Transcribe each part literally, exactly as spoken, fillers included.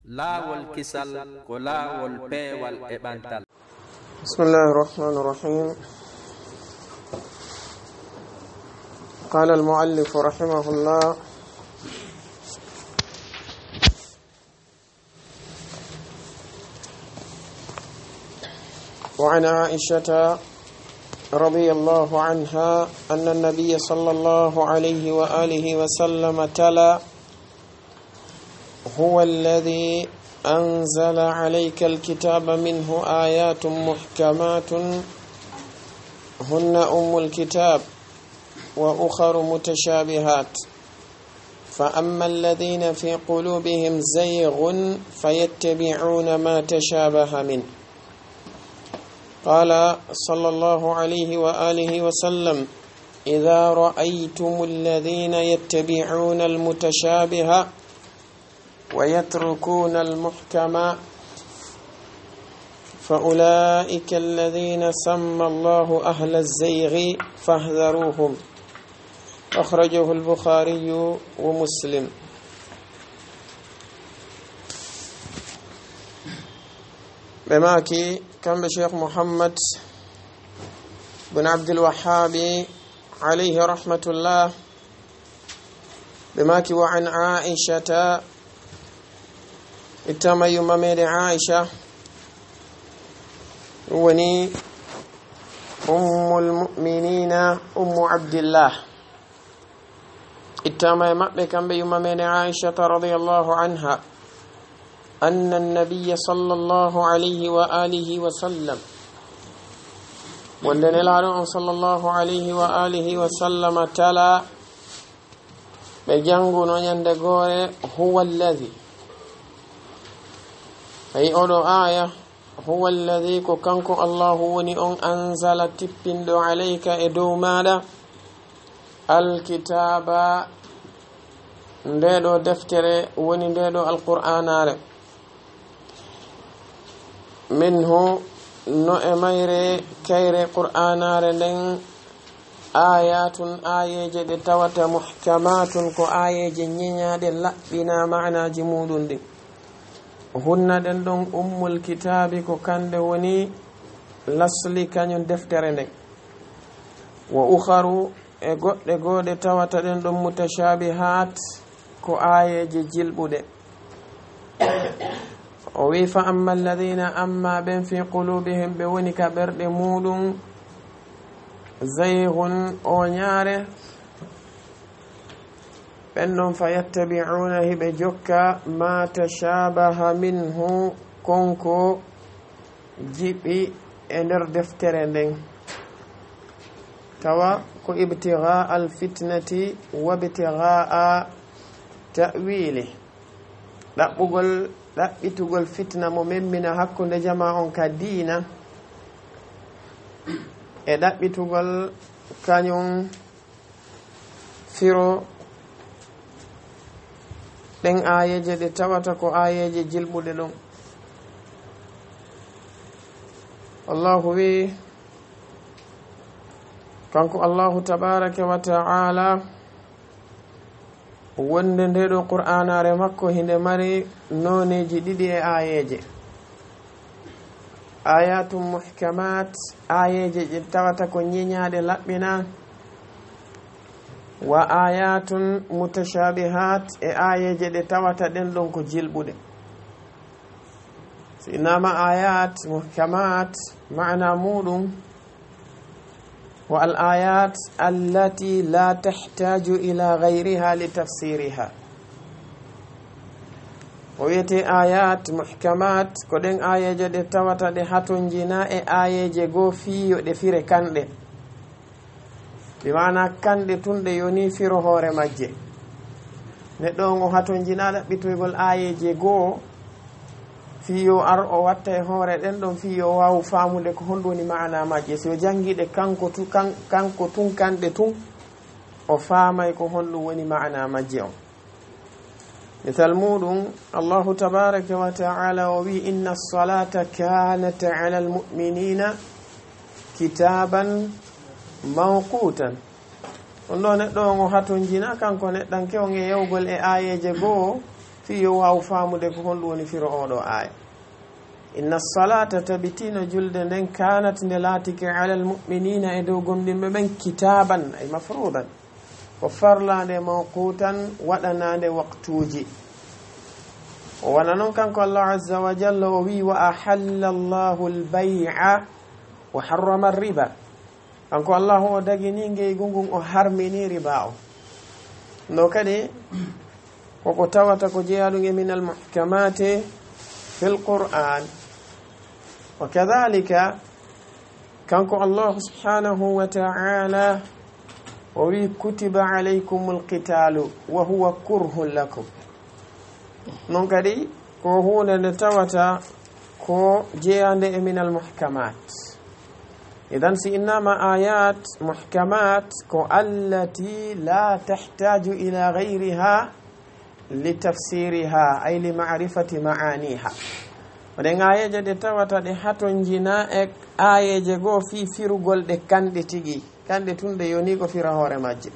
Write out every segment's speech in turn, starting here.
Laawol kisal ko laawol peewal e ɓantal. بسم الله الرحمن الرحيم. قال المؤلف رحمه الله: وعن عائشة رضي الله عنها أن النبي صلى الله عليه وآله وسلم تلا: هو الذي أنزل عليك الكتاب منه آيات محكمات هن أم الكتاب وأخر متشابهات، فأما الذين في قلوبهم زيغ فيتبعون ما تشابه منه. قال صلى الله عليه وآله وسلم: إذا رأيتم الذين يتبعون المتشابه ويتركون المحكم فأولئك الذين سمى الله أهل الزيغ فاحذروهم. أخرجه البخاري ومسلم. Ɓe maaki, kamɓe Cheikh Muhammad bin Abdul Wahhabi, alayhi rahmatullah, ɓe maaki, وعن عائشة, ittama yumma meɗen Aisha, ɗum woni Ummul Mu'minina, Ummu Abdillah. Ittama e maɓɓe kamɓe yumma meɗen Aishata radiyallahu anha, أن النبي صلى الله عليه وآله وسلم, wonde Nelaaɗo on sallallahu alayhi wa alihi wa sallama tala, ɓe jannguno ñande goore, هو الذي, ayi oɗo aaya, هو الذي, ko kanko Allahu woni on, أنزل, tippinɗo, عليك, e dow maaɗa, الكتاب, ndeeɗo deftere, woni ndeeɗo Alqur'aanaare. منه, no e mayre kayre Qur'aanaare nden, آيات, aayeeje ɗe tawata, محكمات, ko aayeeje ñeñaaɗe, laɓɓinaa maanaaji muuɗum ɗin. هن, ɗen ɗon, أم الكتاب, ko kanɗe woni lasli kañum deftere nden. وأخر, e goɗɗe goo ɗe tawata ɗen ɗon, متشابهات, ko aayeeje jilɓuɗe. O wi'i, فأما الذين, amma ɓen, في قلوبهم, ɓe woni ka ɓerɗe muuɗum, زيغ, ooñaare, ɓen ɗon, فيتبعون, hiɓe jokka, ما تشابه منه, kon ko jiɓi e nder deftere nden, tawa ko ابتغاء الفتنة وابتغاء تأويله, ɗaɓɓugol, ɗaɓɓitugol fitna mo memmina hakkunde jamaa on ka diina, e ɗaɓɓitugol kañum firo ɗen aayeeje ɗe tawata ko aayeeje jilɓuɗe ɗon. Allahu wi'i, kanko Allahu tabaaraka wa ta'ala, wonde ndee ɗoo Qur'aanaare makko hinde mari nooneeji ɗiɗi e aayeeje. آيات محكمات, aayeeje ɗe tawata ko ñeñaaɗe, laɓɓinaa. وآيات متشابهات, e aayeeje ɗe tawata ɗen ɗon ko jilɓuɗe. Si innama آيات محكمات, maana muuɗum, والآيات التي لا تحتاج إلى غيرها لتفسيرها. O wi'etee آيات محكمات, ko ɗen aayeeje ɗe tawata ɗe hatonjinaa e aayeeje goo fii yo ɗe fire kanɗe. Bi maana kanɗe tun ɗe yonii firo hoore majje. Neɗɗo on o hatonjinaa ɗaɓɓitoygol aayeeje goo fii yo ar o watta e hoore ɗen ɗon fii yo waawu faamude ko honɗum woni maana majje. Si o janngi ɗe kanko tu-, kan-, kanko tun kanɗe tun, o faamay ko honɗum woni maana majje on. Misal muuɗum, Allahu tabaaraka wa ta'ala o wi'i, إن الصلاة كانت على المؤمنين كتابا موقوتا. On ɗoo neɗɗo on o hatonjinaa kanko neɗɗanke on e yawgol e aayeeje goo fii yo waaw faamude ko honɗum woni firo oo ɗoo aaya. Inna salata, tabitino julde nden, kanat, nde laatike, alal mu'minina, e dow gomɗinɓe ɓen, kitaban, ay mafrudan, ko farlaande, mawqutan, waɗanaande waqtuuji. O wona non kanko Allah azza wa jalla, o wi'i, wa ahalla Allahu al-bay'a wa harrama ar-riba. Kanko Allahu o dagini ngeygu ngun, o harmini riba o. No kadi, koko tawata ko jeyaɗum e minal muhkamati fil Qur'an. Wa kadhalika, kanko Allahu subhanahu wa ta'ala, o wi, kutiba alaykumul qitalu wa huwa kurhun lakum. Non kadi, ko huunde nde tawata ko jeyaande e minal muhkamat. Idan, si innama ayat muhkamat, ko allati la tahtaju ila ghayriha li tafsiriha, ay li ma'rifati ma'aniha. Oɗen ayeeje ɗe tawata ɗe hatonjina e ayeeje goo fii firugol ɗe kanɗe tigi, kanɗe tun ɗe yoni ko fira hoore majje.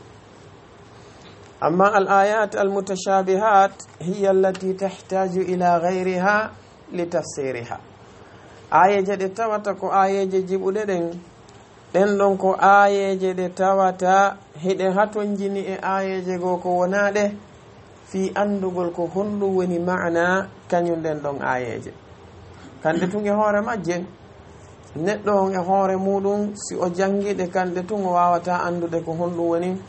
Amma al ayat al mutashabihat hiya allati tahtaju ila ghayriha li tafsiriha. Ayeeje ɗe tawata ko ayeeje jiɓuɗe ɗen, ɗen ɗon ko aayeeje ɗe tawata hiɗe hatonjini e aayeeje goo ko wonaa ɗe, fii anndugol ko honɗum woni maana kañum ɗen ɗon aayeeje. Kanɗe tun e hoore majje, neɗɗo on e hoore muuɗum, si o janngi ɗe kanɗe tun, o waawataa anndude ko honɗum woni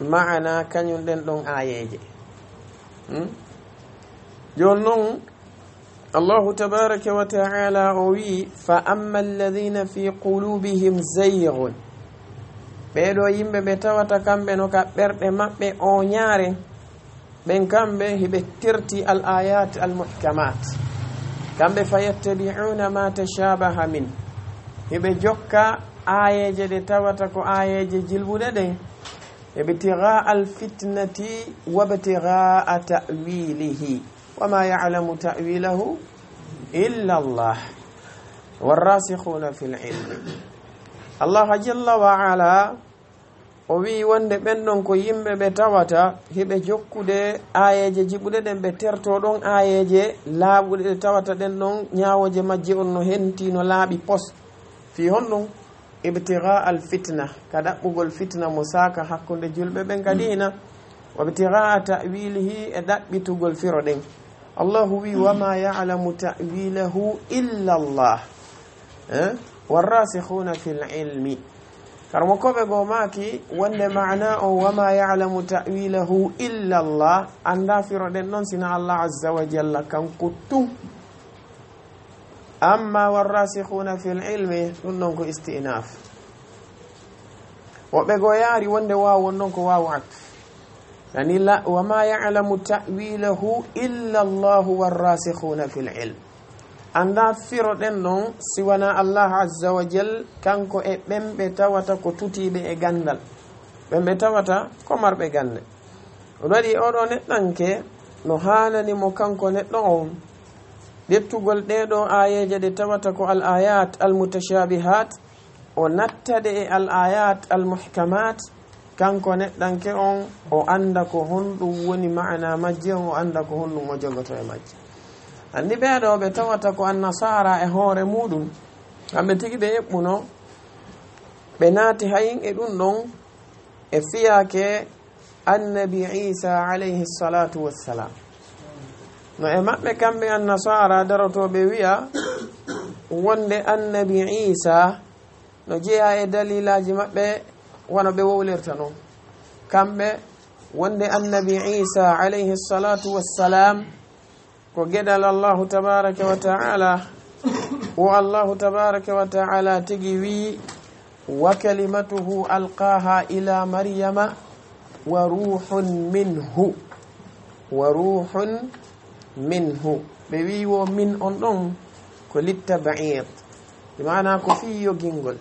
maana kañum ɗen ɗon aayeeje. Hmm? Jooni non, Allahu tabaraka wa ta'ala o wi'i, fa amma alladhina fi qulubihim zayghun. Ɓee ɗoo yimɓe ɓe tawata kamɓe no ka ɓerɗe maɓɓe ooñaare, ɓen kamɓe hiɓe terti al ayat al muhkamat. Kamɓe, fa yattabi'una ma tashabaha min. Hiɓe jokka aayeeje ɗe tawata ko aayeeje jilɓuɗe ɗen. Ibtigha al fitnati wa ibtigha ta'wilihi. Wa ma ya'lamu ta'wilahu illa Allah. Warrasikhuna fil ilmi. Allah jalla wa ala, o wi'i wonde ɓen ɗon ko yimɓe ɓe tawata hiɓe jokkude aayeeje jiɓuɗe ɗen, ɓe terto ɗon aayeeje laaɓuɗe ɗe tawata ɗen ɗon ñaawooje majje on no henti, no laaɓi pos. Fii honɗum? Ibtigha al fitna, ka ɗaɓɓugol fitna mo saaka hakkunde julɓe ɓen ka diina. Wa ibtigha ta'wilihi, e ɗaɓɓitugol firo ɗen. Allahu wi, wa ma ya'lamu ta'wilahu illa Allah. Eh? Warrasikhuna fil ilmi. Karamokooɓe goo maaki wonde maana on, wa ma ya'lamu ta'wilahu illa Allah, anndaa firo ɗen ɗon sina Allah azza wa jalla kanko tun. Amma warrasikhuna fil ilmi, ɗum ɗon ko isti'naf. Woɓɓe goo yaari wonde waaw won ɗon ko waaw atf. Yani la, wa ma ya'lamu ta'wilahu illa Allahu warrasikhuna fil ilm. Anndaa firo ɗen ɗon si wanaa Allah azza wa jal, kanko e ɓen ɓe tawata ko tutiiɓe e ganndal. Ɓen ɓe tawata ko marɓe gannde. Ɗum waɗi oɗo neɗɗanke no haanani mo kanko neɗɗo on ƴettugol ɗee ɗoo aayeeje ɗe tawata ko al ayat al mutashabihat, o natta ɗe e al ayat al muhkamat, kanko neɗɗanke on o annda ko honɗum woni maana majje on, o annda ko honɗum o jogoto e majje. Anndi ɓee ɗoo ɓe tawata ko annasara e hoore muuɗum, kamɓe tigi ɓe eɓɓuno, ɓe naati hayin e ɗum ɗon, e fiyaake annabi Isa alayhi salatu wassalam. No e maɓɓe kamɓe annasara darotooɓe wi'a wonde annabi Isa no jeyaa e dalilaaji maɓɓe wano ɓe wowlirta non. Kamɓe wonde annabi Isa alayhi salatu wassalam ko geɗal Allahu tabaraka wa ta'ala, wo Allahu tabaraka wa ta'ala tigi wi, wa kalimatuhu alqaha ila Maryama wa ruhun minhu. Wa ruhun minhu. Ɓe wi wo min on ɗon ko littab'id. Bi maana ko fii yogingol.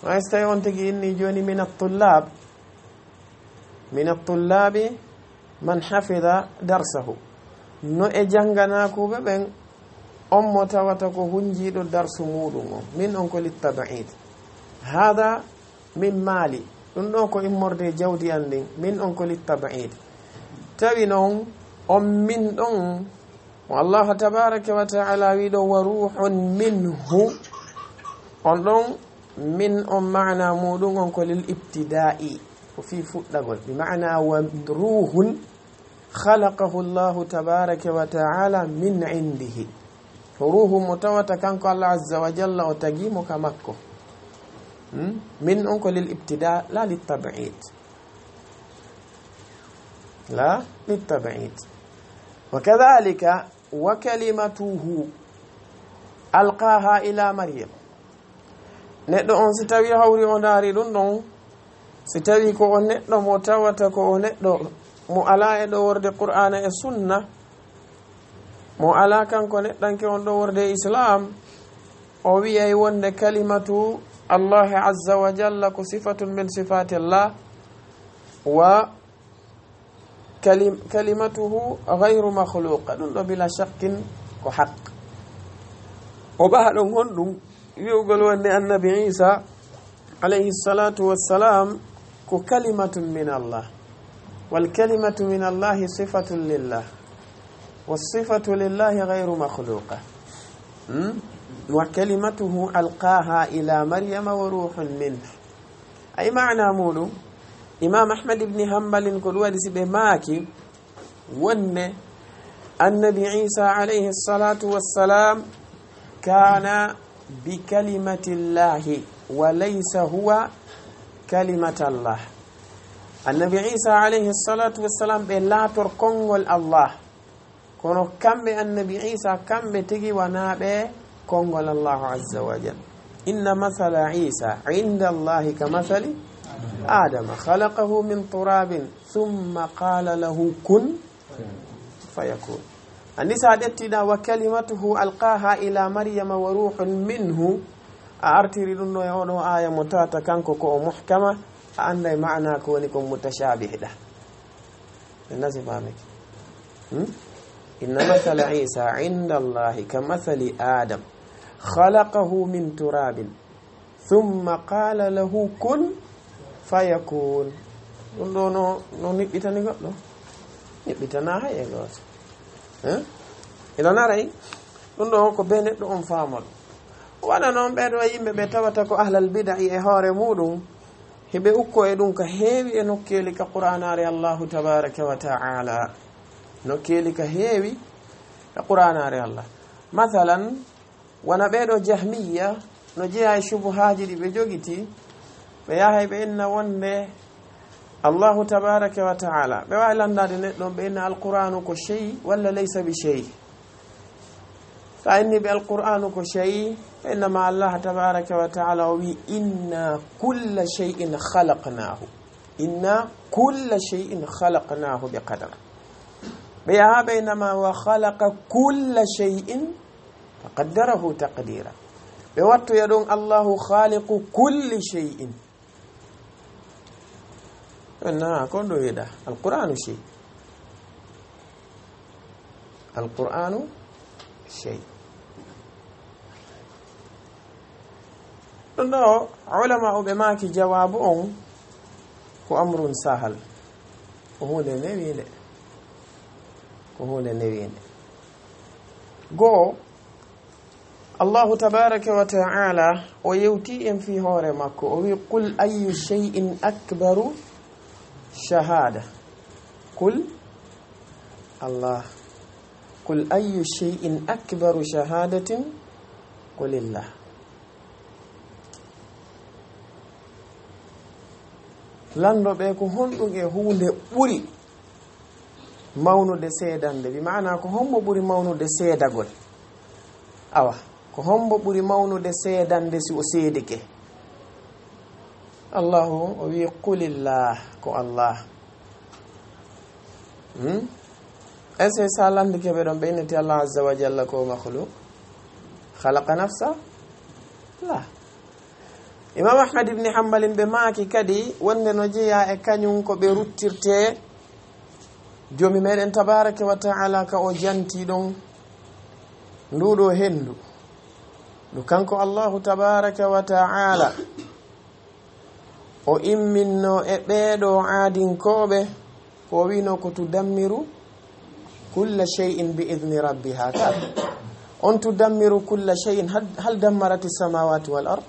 Hay so tawi on tigi inni jooni min at-tullab, min at-tullabi man hafida darsahu. No e jannganaakuuɓe ɓen, on mo tawata ko hunjiiɗo darsu muuɗum on. Min on ko littab'id. Hada min mali. Ɗum ɗoo ko immorde e jawdi an ndin. Min on ko littab'id. Tawi non, On min ɗon, mo Allah tabaraka wa ta'ala wi ɗo, "Wa ruhun minhu." On ɗon min on maana muɗum on ko lil ibtida'i, ko fi fuɗɗagol. Bi maana wa ruhun khalaqahu Allahu tabaraka wa ta'ala min indihi. Ko ruhu mo tawata kanko Allah azza wa jalla o tagi mo ka makko. Hmm? Min on ko lil ibtida, la lit tab'id. La lit tab'id. Wa kadhalika wa kalimatuhu alqaha ila Maryam. Neɗɗo on, si tawi hawri o ndaari ɗum ɗon, si tawi ko o neɗɗo mo tawata ko o neɗɗo mo alaa e ɗoworde Qur'aana e Sunna, mo alaa kanko neɗɗanke on ɗoworde Islaam, o wi'ay wonde kalimatu Allahi azza wa jalla ko sifatun min sifatillah, wa kalim-, kalimatuhu ghayru makhluqa. Ɗum ɗo bila shakkin ko haq. O ɓaha ɗon honɗum? Wi'ugol wonde Annabi Isa alayhi salatu wassalam ko kalimatun min Allah. Wal kalimatu min Allahi sifatun lillah. Was sifatu lillahi ghayru makhluqa. Hmm? Wa kalimatuhu alqaha ila Maryama wa ruhun minhu. Ay maana muɗum, Imam Ahmad ibn Hanbalin ko ɗum waɗi si ɓe maaki wonde Annabi Isa alayhi salatu wassalam kana bi kalimatillahi wa laysa huwa kalimatallah. Annabi Isa alayhi salatu wassalam ɓe laator konngol Allah. Kono kamɓe Annabi Isa, kamɓe tigi wanaa ɓe konngol Allahu azza wa jal. Inna mathala Isa inda Allahi ka mathali Adama khalaqahu min turabin thumma qala lahu kun fayakun. Anndi sa ƴettiɗa wa kalimatuhu alqaha ila Maryama wa ruhun minhu, a artiri ɗum ɗo e oɗo aya mo tawata kanko ko o muhkama, a annday maana ko woni kon mutashabih ɗa. Ɓe nasi famiki. Hmm? Inna mathala Isa inda Allahi ka mathali Adam khalaqahu min turabin thumma qala lahu kun fayakun. Ɗum ɗo no, no niɓɓitani goɗɗo? Niɓɓitana hay e gooto. Eh? Ina naray? Ɗum ɗo ko be neɗɗo on faamol. Wona noon ɓee ɗo yimɓe ɓe tawata ko ahlal bida'i e hoore muɗum, hiɓe ukko e ɗum ka heewi e nokkeeli ka Qur'aanaare Allahu tabaaraka wa ta'ala. Nokkeeli ka heewi ka Qur'aanaare Allah. Masalan, wona ɓee ɗo Jahmiya, no jeyaa e shubuhaaji ɗi ɓe jogiti, ɓe yahay ɓe inna wonde Allahu tabaaraka wa ta'ala, ɓe waawi lanndaade neɗɗo on, ɓe inna Alqur'aanu ko shey walla laysa bi shey. So a inni ɓe Alqur'aanu ko shey, ɓe inna ma Allah tabaaraka wa ta'ala o wi, "Inna kulla shay'in khalaqnaahu." Inna kulla shay'in khalaqnaahu bi qadar. Ɓe yaha ɓe inna ma wa khalaqa kulla shay'in fa qaddarahu taqdira. Ɓe wattoya ɗon Allahu khaliqu kulli shay'in. Na, ko ɗum wiɗa. Alqur'aanu shey. Alqur'aanu shey. Ɗum ɗo, ulama o ɓe maaki jawaabu on ko amrun sahal. Ko huunde newiinde. Ko huunde newiinde. Goo, Allahu tabaaraka wa ta'ala, o yewti en fii hoore makko. O wi, "Qul ayyu shay'in akbaru shahada." Qul, Allah. "Qul ayyu shay'in akbaru shahadatin?" Qulillah. Lanndo ɓe ko honɗum e huunde ɓuri mawnude seedande? Bi maana ko hombo ɓuri mawnude seedagol? Awa, ko hombo ɓuri mawnude seedande si o seedike? Allahu o wi, "Qulillah," ko Allah. Hmm? Est-ce que sa lanndike ɓe ɗon, ɓe innete Allah azza wa jalla ko makhluq? Khalaqa nafsa? La. Imam Ahmad ibn Hanbalin ɓe maaki kadi wonde no jeyaa e kañum ko ɓe ruttirte Joomi meɗen tabaaraka wa ta'ala ka o janti ɗon nduɗo hendu. Ndu kanko Allahu tabaaraka wa ta'ala o imminno e ɓeeɗo aadinkooɓe ko o wi'no ko tudammiru كل شيء بإذن ربها. Ka on تدمر كل شيء، هل، هل دمرت السماوات والأرض؟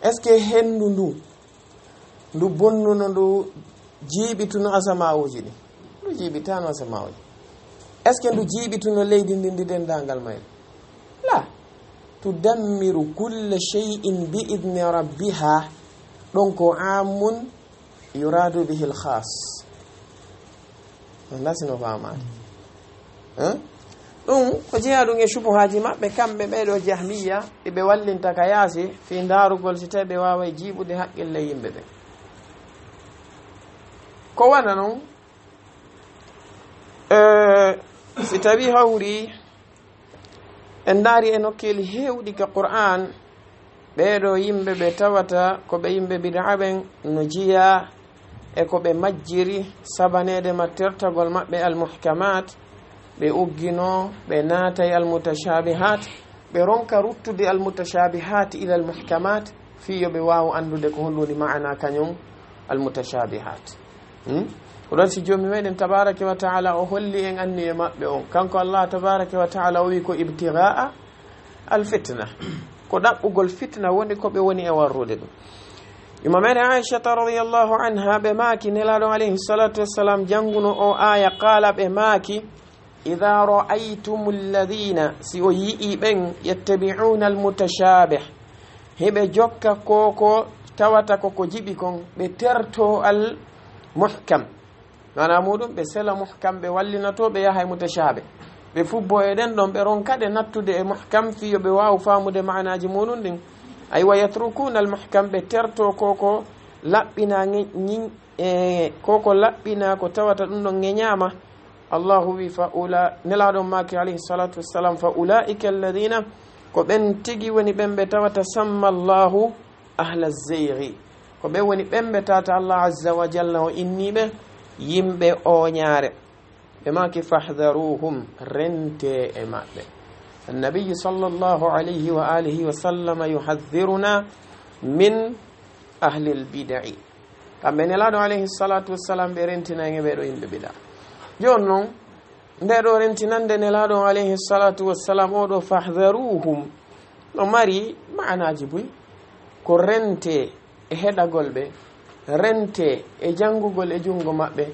Est-ce que henndu ndu, ndu bonnuno, ndu jiiɓituno asamaaji ɗi? Ndu jiiɓitaano asamaaji. Est-ce que ndu jiiɓituno leydi ndi, ndi denndaangal mayri? La. تدمر كل شيء بإذن ربها. Ɗon ko عام يراد به الخاص. Wonaa si no faamaani. Hein? Ɗum ko jeyaa ɗum e shubuhaaji maɓɓe, kamɓe ɓee ɗoo Jahmiya, ɗi ɓe wallinta ka yaasi fii ndaarugol si tawii ɓe waaway jiiɓude haqqille yimɓe ɓe. Ko wana non, eh, si tawii hawri en ndaari e nokkeeli heewɗi ka Qur'aan, ɓee ɗoo yimɓe ɓe tawata ko ɓe yimɓe bid'a ɓen no jeyaa e ko ɓe majjiri sabaneede ma tertagol maɓɓe al-muhkamaat, ɓe ugginoo, ɓe naatay al-mutashaabihaat, ɓe ronka ruttude al-mutashaabihaat ila al-muhkamaat, fii yo ɓe waawu anndude ko honɗum woni maana kañum al-mutashaabihaat. Hmm? Ko ɗon si Joomi meɗen tabaaraka wa ta'aala o holli en anniye maɓɓe on. Kanko Allah tabaaraka wa ta'aala o wi'i ko ibtigaa'a al-fitna. Ko ɗaɓɓugol fitna woni ko ɓe woni e warrude ɗum. Yumma meɗen Aishata radiyallahu anha ɓe maaki Nelaaɗo alayhi salaatu wassalaam jannguno o aaya, qaala ɓe maaki, إذا رأيتم الذين، si o yi'i ɓen, يتبعون المتشابه، hiɓe jokka ko ko tawata ko ko jiɓi kon, ɓe terto al muhkam. Maana muɗum, ɓe sela muhkam, ɓe wallinato, ɓe yaha e mutashaabih. Ɓe fubbo e ɗen ɗon, ɓe ronka ɗe nattude e muhkam, fii yo ɓe waawu faamude maanaaji muɗum ɗin. Aywa, yatrukuna al muhkam, ɓe terto ko ko laɓɓina ŋe-, ñin-, e ko ko laɓɓina, ko tawata ɗum ɗon ŋeñaama. Allahu wi, fa ula-, Nelaaɗo maaki alayhi salatu wassalam, fa ulaika alladhina, ko ɓen tigi woni ɓen ɓe tawata samma Allahu ahla zeyri. Ko ɓen woni ɓen ɓe tawata Allah azza wa jalla o inni ɓe yimɓe ooñaare. Ɓe maaki, "Fahdharuhum, rente e maɓɓe." Annabi sallallahu alayhi wa alihi wa sallama yuhadhdhiruna min ahlil bid'i. Kamɓe Nelaaɗo alayhi salatu wassalam ɓe rentina en e ɓeeɗo yimɓe bid'a. Jooni non, nde ɗo rentinande Nelaaɗo alayhi salatu wassalam o ɗo, "Fahdharuhum," no mari maanaaji buy. Ko rente e heɗagol ɓe, rente e janngugol e junngo maɓɓe,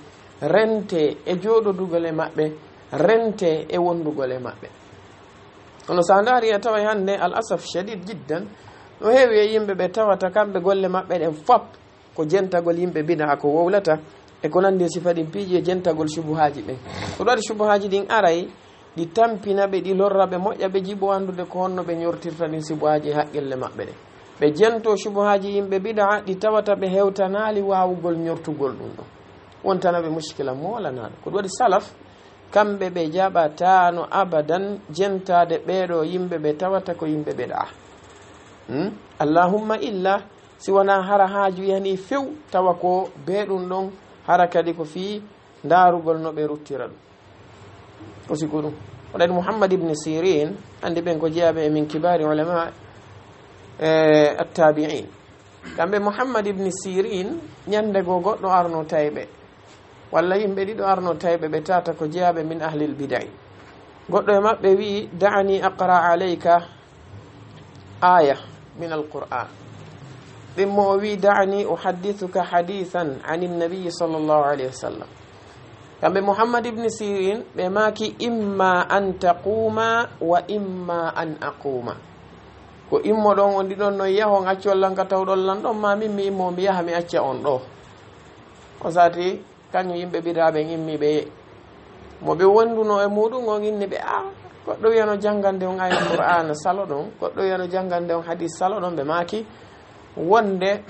rente e jooɗodugol e maɓɓe, rente e wondugol e maɓɓe. Kono so a ndaari a taway hannde, al asaf shadid jiddan, no heewi e yimɓe ɓe tawata kamɓe golle maɓɓe ɗen fop ko jentagol yimɓe bid'a ko wowlata, e ko nanndi e sifa ɗin piiji e jentagol shubuhaaji ɓen. Ko ɗum waɗi shubuhaaji ɗin aray, ɗi tampina ɓe, ɗi lorra ɓe, moƴƴa ɓe jiɓo anndude ko honno ɓe ñortirta ɗin shubuhaaji e haqqille maɓɓe ɗen. Ɓe jento shubuhaaji yimɓe bid'a ɗi tawata ɓe hewtanaali waawugol ñortugol ɗum ɗon. Wontana ɓe mushkila moolanaaɗo. Ko ɗum waɗi salaf, kamɓe ɓe jaɓataano abadan jentaade ɓeeɗo yimɓe ɓe tawata ko yimɓe bid'a. Hmm? Allahumma illa si wonaa hara haaju yani few, tawa ko bee ɗum ɗon, hara kadi ko fii ndaarugol no ɓe ruttira ɗum. Ko siku ɗum. Waɗani Muhammad ibn Sirin, anndi ɓen ko jeyaaɓe e min kibaari ulama, eh, attabi'in. Kamɓe Muhammad ibn Sirin, ñannde goo goɗɗo arno tawi ɓe. Walla yimɓe ɗiɗo arno tawi ɓe, ɓe tata ko jeyaaɓe min ahlil bid'i. Goɗɗo e maɓɓe wi'i, "Da'ani aqra alayka aya min al-Qur'an." Ɗimmo o wi'i, "Da'ani uhaddithuka hadithan anin nabiyyi sallallahu alayhi wa sallam." Kamɓe Muhammad ibn Sirin, ɓe maaki, "Imma an taquma wa imma an aquma." Ko immo ɗon on ɗiɗon non yahon accon lan ka tawɗon lan ɗon, ma min mi immo mi yaha mi acca on ɗo. O sati, kañum yimɓe bid'a ɓen immi ɓe yehi. Mo ɓe wonduno e muɗum on inni ɓe, "Ah, goɗɗo wiyano janngande on aya Qur'aana salo ɗon, goɗɗo wiyano janngande on hadis salo ɗon," ɓe maaki, wonde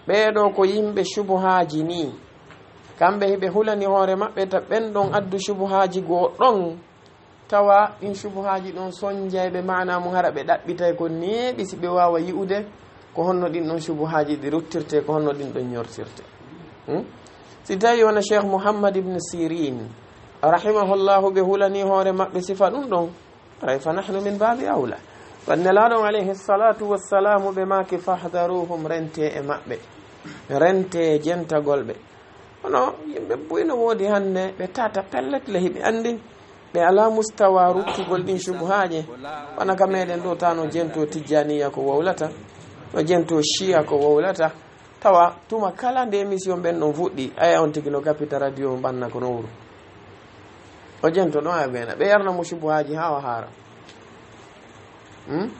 ɓee ɗoo ko yimɓe shubuhaaji nii. Kamɓe hiɓe hulani hoore maɓɓe ta ɓen ɗon addu shubuhaaji goo ɗon, tawa ɗin shubuhaaji ɗon sonjay ɓe, maana mum hara ɓe ɗaɓɓitay ko neeɓi si ɓe waawa yi'ude ko honno ɗin ɗon shubuhaaji ɗi ruttirte, ko honno ɗin ɗon ñortirte. Hmm? Si tawi wona Cheikh Muhammad ibn Sirin, rahimahullahu, ɓe hulani hoore maɓɓe sifa ɗum ɗon, aray fa nahnu min baabi awla. Wan Nelaaɗo on, alayhi salatu wassalamu, ɓe maaki, "Fahdaruhum, rente e maɓɓe, rente e jentagol ɓe." Kono yimɓe buy no woodi hannde, ɓe tata pellet le hiɓe anndi, ɓe alaa mustawa ruttugol ɗin subuhaaji. Wona ka meɗen ɗo, tano jento Tijjaniya ko wowlata, no jento Shiya ko wowlata. Tawa tuma kala nde émission ɓen ɗon fuɗɗi, aya on tigi no gapita radio on ɓanna ko no wuro. O jento ɗon aya ɓeena, ɓe yarna mo subuhaaji haa o haara. Hmm?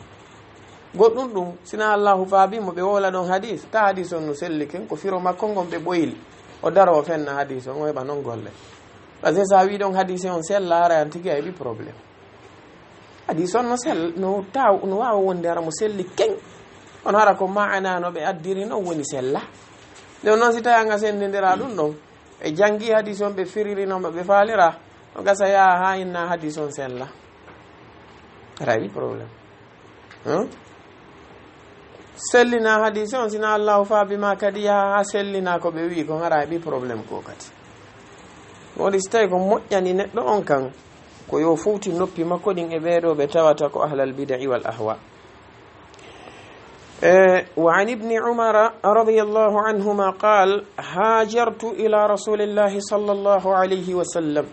Goɗɗum ɗum, sina Allahu faabi mo ɓe wowla ɗon hadis, ta hadis on no selli ken, ko firo makko ngon ɓe ɓoyli. O daro o fenna hadis on, o heɓa non golle. Parce que sa wi ɗon hadis on sella, ara yan tigi a heɓi problème. Hadis on no sell-, no taw-, no waawa wonde ara mo selli ken. On hara ko maana no ɓe addiri non woni sella. Nde non si tawi anga sendindira ɗum ɗon, ɓe jangi hadis on, ɓe firiri no ɓe faalira, no gasa yaa haa inna hadis on sella. Ara heɓi problème. Huh? Sellina hadis on, sina Allahu faabi ma kadi yaha haa sellina ko ɓe wi ko, ara heɓi problème ko kadi. Woni si tawi ko moƴƴani neɗɗo on kan, ko yo fowti noppi makko ɗin e ɓeeɗo ɓe tawata ko ahlal bid'i wal ahwa. Eh, wa an Ibni Umara radiyallahu anhuma qal, hajartu ila Rasulillahi sallallahu alayhi wa sallam.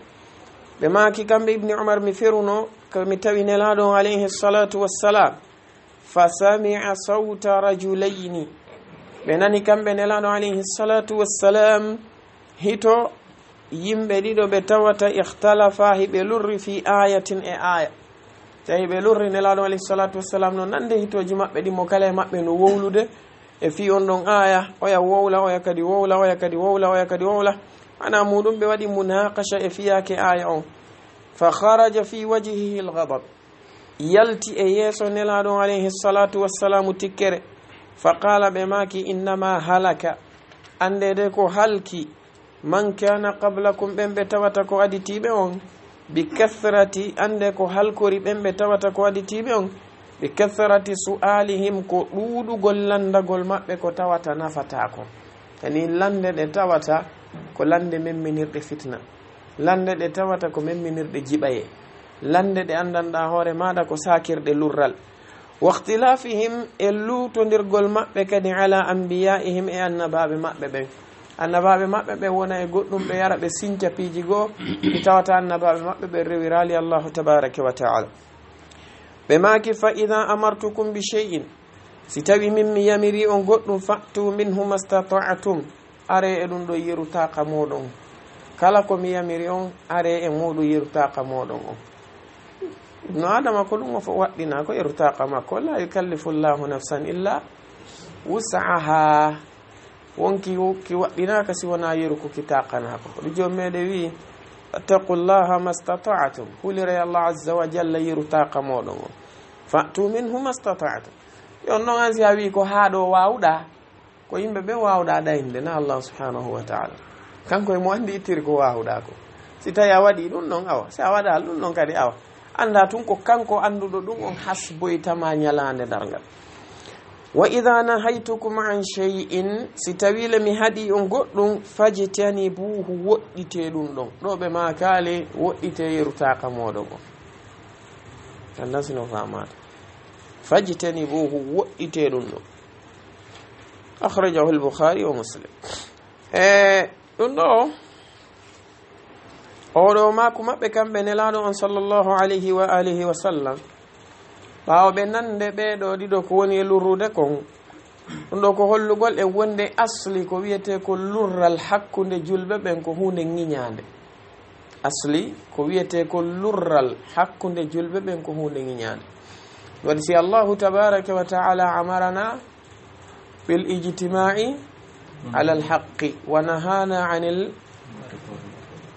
Ɓe maaki kamɓe Ibni Umar, mi feruno, ko mi tawi Nelaaɗo on alayhi salatu wassalam. Fa sami'a sawta rajulayni. Ɓe nani kamɓe Nelaaɗo alayhi salatu wassalam hito yimɓe ɗiɗo ɓe tawata ikhtalafa, hiɓe lurri fi ayatin e aya. Tawi hiɓe lurri Nelaaɗo alayhi salatu wassalam no nande hitooji maɓɓe ɗin, mo kala e maɓɓe no wowlude e fi on ɗon aya, oya wowla, oya kadi wowla, oya kadi wowla, oya kadi wowla. Ana muɗum ɓe waɗi munaqasha e fiyaake aya on. Fa kharaja fi wajhihi al-ghadab. Yalti e yeeso Nelaaɗo on alayhi salatu wassalamu tikkere. Fa qala, ɓe maaki, innama halaka. Annde de ko halki. Man kana qablakum, ɓen ɓe tawata ko aditiiɓe on, bi kathrati, annde ko halkori ɓen ɓe tawata ko aditiiɓe on, bi kathrati su'alihim, ko ɗuuɗugol lanndagol maɓɓe ko tawata nafataako. Yani lannde ɗe tawata ko lannde memminirɗe fitna, lannde ɗe tawata ko memminirɗe jiɓaye, lannde ɗe anndanɗaa hoore maaɗa ko saakirɗe lurral. Wa ikhtilafihim, e luutondirgol maɓɓe kadi, ala anbiyaihim, e annabaaɓe maɓɓe ɓen. Annabaaɓe maɓɓe ɓen wona e goɗɗum, ɓe yara, ɓe sinca piiji goo, ɗi tawata annabaaɓe maɓɓe ɓen rewiraali Allahu tabaraka wa taala. Ɓe maaki, fa ida amartukum bi shay'in, si tawi min mi yamiri on goɗɗum, fa'tu minhu mastata'tum, are e ɗum ɗo yeru taaqa mooɗon. Kala ko mi yamiri on, are e muuɗum yeru taaqa mooɗon on. Ibnu Adama ko ɗum o fo waɗɗina, ko yeru taaqa makko. La yukallifu Llahu nafsan illa wus'aha. Wonki wo-, ki waɗɗinaaka si wonaa yeru ko ki taaqanaa ko. Ɗum joom meɗen wi, "Ittaqullaha mastata'tum." Hulire Allah azza wa jalla yeru taaqa mooɗon on. "Fa'tu minhu mastata'tum." Yo non an si a wi ko haa ɗo waawɗaa, ko yimɓe ɓen waawɗaa ɗayinde, na Allah subhanahu wa ta'ala. Kanko e mo anndi ittiri ko waawɗaa ko. Si tawi a waɗi ɗum non, awa. Si a waɗaali ɗum non kadi, awa. Annda tun ko kanko annduɗo ɗum on hasboyta ma ñalaande darngal. "Wa idha nahaytukum an shay'in", si tawi le mi haɗi on goɗɗum, "fajtanibuhu", woɗɗite ɗum ɗon. Ɗo ɓe maakaali, woɗɗite yeru taaqa mooɗon on. Annda si no faamaade. "Fajtanibuhu", woɗɗite ɗum ɗon. Akhrajahu al-Bukhari wa Muslim. E ɗum ɗo, oɗo maaku maɓɓe kamɓe Nelaaɗo on sallallahu alayhi wa alihi wa sallam, ɓaawo ɓe nande ɓee ɗo ɗiɗo ko woni e lurrude kon, ɗum ɗo ko hollugol en wonde asli ko wiyetee ko lurral hakkunde julɓe ɓen ko huunde ŋiñaande. Asli ko wiyetee ko lurral hakkunde julɓe ɓen ko huunde ŋiñaande. Waɗi si Allahu tabaraka wa ta'ala amarana bil ijtima'i ala al haqqi wa nahana anil,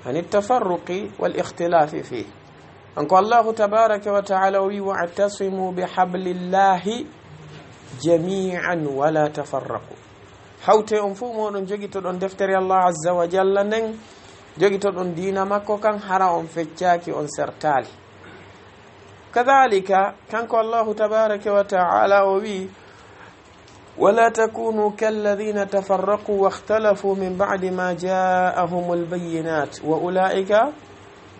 anit tafarruqi wal ikhtilafi fih. Kanko Allahu tabaraka wa ta'ala o wi, "Wa'tasimu bi hablillahi jami'an wa la tafarraqu." Hawte on fof moɗon jogitoɗon deftere Allah azza wa jalla nden, jogitoɗon diina makko kan, hara on feccaaki, on sertaali. Kadhalika, kanko Allahu tabaraka wa ta'ala o wi, "Wala takunu kalladhina tafarraqu wakhtalafu min ba'di ma ja'ahumul bayyinat wa ulaika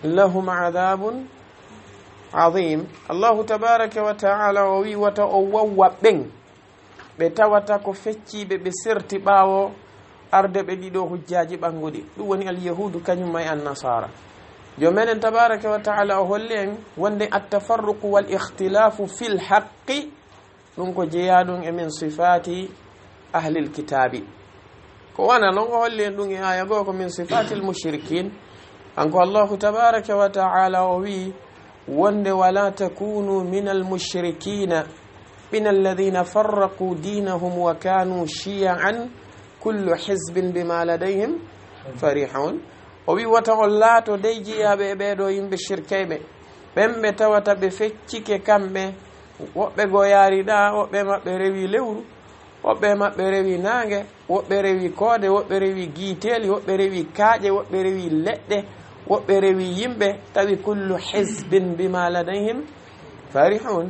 lahum adhabun adhim." Allahu tabaraka wa ta'ala o wi, wata o wawwa ɓen ɓe tawata ko fecciiɓe, ɓe serti ɓaawo arde ɓe ɗiɗo hujjaaji ɓannguɗi, ɗum woni alyahuudu kañum ma e annasaara. Joom meɗen tabaaraka wa taala o holli en wonde attafarruqu wal ikhtilaafu fil haqqi, ɗum ko jeyaa ɗum e min sifaati ahlil kitaabi. Ko wana noon o holli en ɗum e aaya goo ko min sifaatil mushrikiin. Kanko Allahu tabaaraka wa taala o wii wonde wala takunu minal mushrikiina min alladina farraqu diinahum wa kanu shiya'an kullu hizbin bima ladayhim farihun. O wii wota on laato dey jiyaaɓe e ɓeeɗo yimɓe shirkayɓe, ɓen ɓe tawata ɓe feccike kamɓe, woɓɓe goo yaari ɗaa, woɓɓe maɓɓe rewi lewru, woɓɓe maɓɓe rewi naange, woɓɓe rewi koode, woɓɓe rewi giiteeli, woɓɓe rewi kaaƴe, woɓɓe rewi leɗɗe, woɓɓe rewi yimɓe, tawi kullu hizbin bima ladayhim farihun.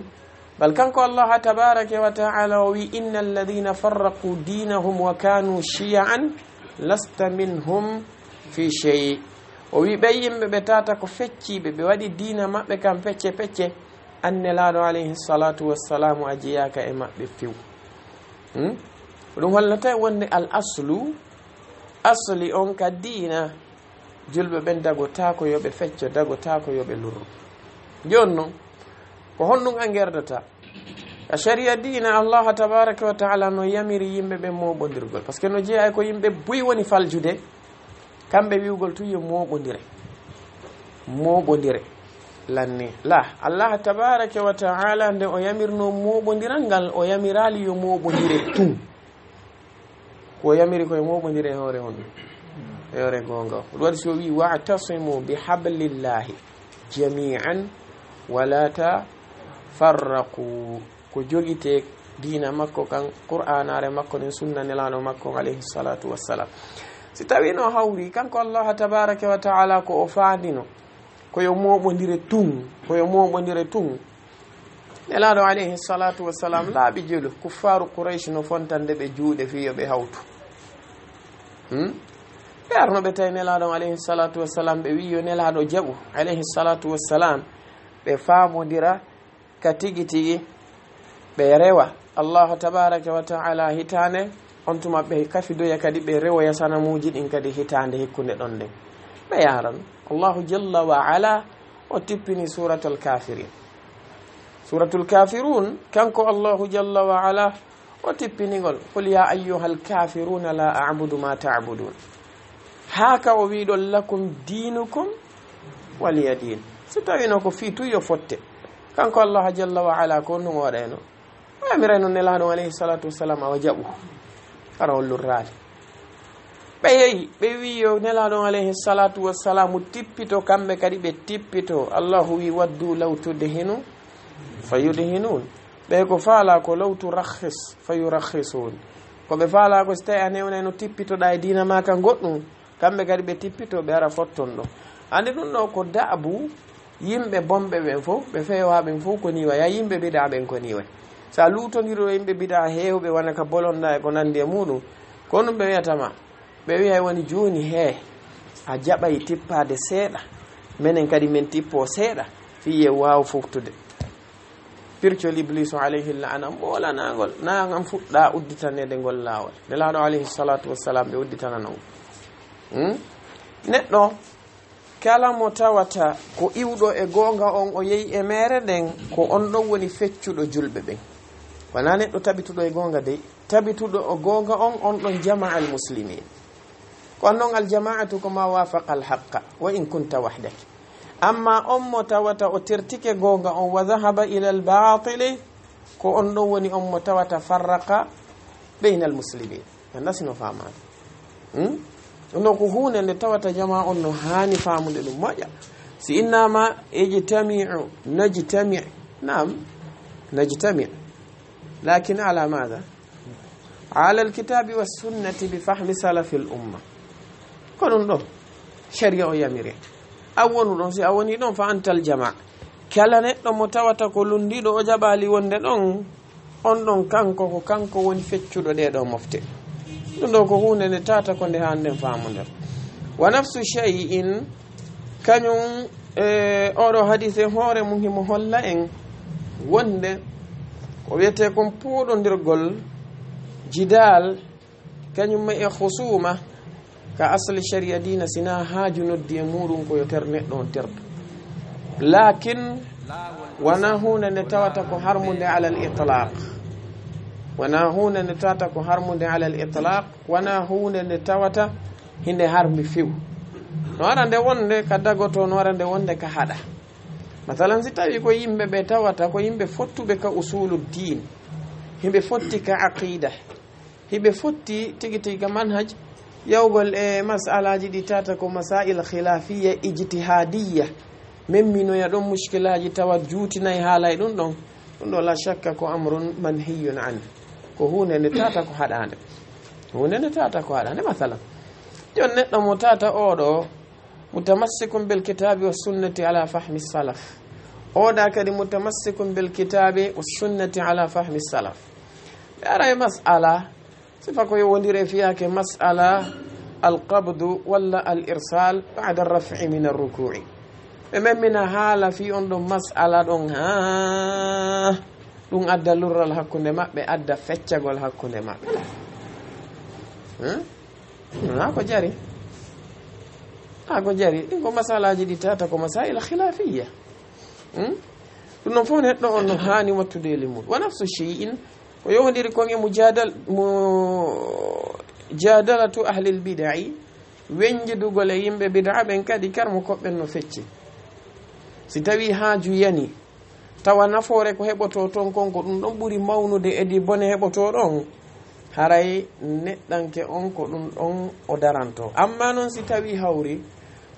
Bal kanko Allaha tabaaraka wa taala o wii inna alladina farraqu diinahum wa kanu shiya'an lasta minhum fi shey. O wii ɓen yimɓe ɓe tawata ko fecciiɓe, ɓe waɗi diina maɓɓe kan pecce pecce, an Nelaaɗo alayhi salatu wassalamu a jeyaaka e maɓɓe few. Hmm? Ko ɗum hollata wonde al aslu, asli on ka diina, julɓe ɓen dagotaako yo ɓe fecco, dagotaako yo ɓe lurro. Jooni noon, ko honɗum a ngerdata? Ka sharia diina, Allaha tabaaraka wa taala no yamiri yimɓe ɓen mooɓondirgol, parce que no jeyaa e ko yimɓe buy woni faljude, kamɓe wi'ugol tun yo mooɓondire. Mooɓondire. Lanni. La, Allaha tabaaraka wa taala nde o yamirnoo mooɓondiral ngal, o yamiraali yo mooɓondire tun. Ko o yamiri ko e mooɓondire e hoore honɗum? E hoore goonga. Ko ɗum waɗi si o wii, "Wa'tasimu bi hablillahi jami'an wa la tafarraqu." Ko jogitee diina makko kan, Qur'aanaare makko nden, sunna Nelaaɗo makko on, alayhi salatu wassalam. Si tawii no hawri, kanko Allaha tabaaraka wa taala ko o faandino, ko yo mooɓondire tun, ko yo mooɓondire tun. Nelaaɗo alayhi salatu wassalam laaɓi jelu, kuffaaru Quraysh no fontande ɓe juuɗe fii yo ɓe hawtu. Hmm? Ɓe arno ɓe tawi Nelaaɗo on alayhi salatu wassalam, ɓe wii yo Nelaaɗo jaɓu, alayhi salatu wassalam, ɓe faamondira ka tigi tigi, ɓe rewa Allaha tabaaraka wa taala hitaande, on tuma ɓe kafidoya kadi ɓe rewoya sanamuuji ɗin kadi hitaande hikkunde ɗon nden. Ɓe yaran. Allahu jalla wa ala o tippini Suuratul Kaafiriin. Suuratul Kaafiruun, kanko Allahu jalla wa ala o tippini ngol, "Qul ya ayyuhal kaafiruuna la a'budu ma ta'budun." Haa ka o wii ɗon, "Lakum diinukum waliya diin." Si tawino ko fii tun yo fotte, kanko Allaha jalla wa ala ko honɗum o waɗayno? O yamirayno Nelaaɗo on alayhi salatu wassalam awa jaɓu, hara on lurraali. Ɓe yehi, ɓe wii yo Nelaaɗo on alayhi salatu wassalamu tippito, kamɓe kadi ɓe tippito. Allahu wii, "Waddu law tudhinu fa yudhinun." Ɓe ko faalaa ko law turakhis fa yurakhisun. Ko ɓe faalaa ko si tawi a newnayno tippitoɗaa e diina maa kan goɗɗum, kamɓe kadi ɓe tippito, ɓe ara fotton ɗon. Anndi ɗum ɗo ko daabu yimɓe bonɓe ɓen fof, ɓe feewaa ɓen fof ko nii wayi, yaa yimɓe bidaa ɓen ko nii wayi. So a luutondiro e yimɓe bidaa heewɓe wona ka bolonda e ko nanndi e muuɗum, ko ɗum ɓe wiyata ma. Ɓe wi'ay woni jooni hee, a jaɓay tippaade seeɗa, menen kadi men tippoo seeɗa, fii yo waaw foftude. Pircol Ibliisu alayhi la'ana moolanaangol, na ngam fuɗɗaa udditaneede ngol laawol. Nelaaɗo alayhi salatu wassalam ɓe udditanano mo. Hmm? Neɗɗo kala mo tawata ko iwɗo e goonga on, o yehi e meere nden, ko on ɗon woni feccuɗo julɓe ɓen. Wanaa neɗɗo tabituɗo e goonga dey, tabituɗo o goonga on, on ɗon jamaa al muslimin. Ko on ɗon al jamaatu ko ma wafaqa al haqqa, wa in kunta wahdaki. Amma on mo tawata o tertike goonga on, wa dhahaba ila al baatili, ko on ɗon woni on mo tawata farraqa bayna al muslimin. Annda si no faamaade. Hmm? Ɗum ɗo ko huunde nde tawata jamaa on no haani faamude ɗum moƴƴa. Si innaama ijtami'u, najtami'. Naam, najtami'. Lakin ala maada? Ala alkitabi wa sunnati bi fahmi salafil umma. Ko ɗum ɗo sharia o yamiri. A wonu ɗon, si a woni ɗon, fa antal jamaa. Kala neɗɗo mo tawata ko lunndiiɗo, o jaɓaali wonde ɗon, on ɗon kanko ko kanko woni feccuɗo ɗee ɗoo mofte. Ɗum ɗoo ko huunde nde tawata ko nde haanɗen faamude. Wa nafsu shay'in, kañum, e, oo ɗoo hadiis e hoore mum himo holla en wonde ko wiyetee kon pooɗondirgol, jidaal, kañum ma e husuuma, ka asli shari'a diina, sina haaju noddi e muuɗum ko yo ter neɗɗo on terɗo. Laakin wonaa huunde nde tawata ko harmunde alal itlaq. Wonaa huunde nde tawata ko harmunde alal itlaq. Wonaa huunde nde tawata hinde harmi few. No arande wonde ka dagoto, no arande wonde ka haɗa. Masalan, si tawi ko yimɓe ɓe tawata ko yimɓe fottuɓe ka usulu diin, hiɓe fotti ka aqida, hiɓe fotti tigi tigi ka manhaj, yawgol e mas'alaji ɗi tata ko masail khilafiyya ijtihadiyya, men minoya ɗon mushkilaji tawa juutinay haalay ɗum ɗon, ɗum ɗo la shakka ko amrun manhiyun an. Ko huunde nde tata ko haɗande. Huunde nde tata ko haɗande. Masalan, jon neɗɗo mo tata oɗo mutamassikun bil kitabi wa sunnati ala fahmi salaf. Oɗa kadi mutamassikun bil kitabi wa sunnati ala fahmi salaf. Ɓe ara e mas'ala, sifa ko yowondire fiyake mas'ala al qabdu walla al irsal ba'da raf'i min ar ruku'i. Ɓe memmina haala fi on ɗon mas'ala ɗon, ha ɗum adda lurral hakkunde maɓɓe, adda feccagol hakkunde maɓɓe. Hmm? Na ko jari. Na ko jari. Ɗin ko masalaji ɗi tata ko masaila khilafiyya. Hmm? Ɗum ɗon fof neɗɗo on no haani wattude e limol. Wa nafsu shay'in, ko yowondiri kon e mujadal-, mujadalatu ahlil bid'i, wenjidugol e yimɓe bid'a ɓen kadi karmo koɓɓen no fecci. Si tawi haaju yani, tawa nafoore ko heɓoto ton kon ko ɗum ɗon ɓuri mawnude edi bone heɓoto ɗon, haray neɗɗanke on ko ɗum ɗon o daranto. Amma non si tawi hawri,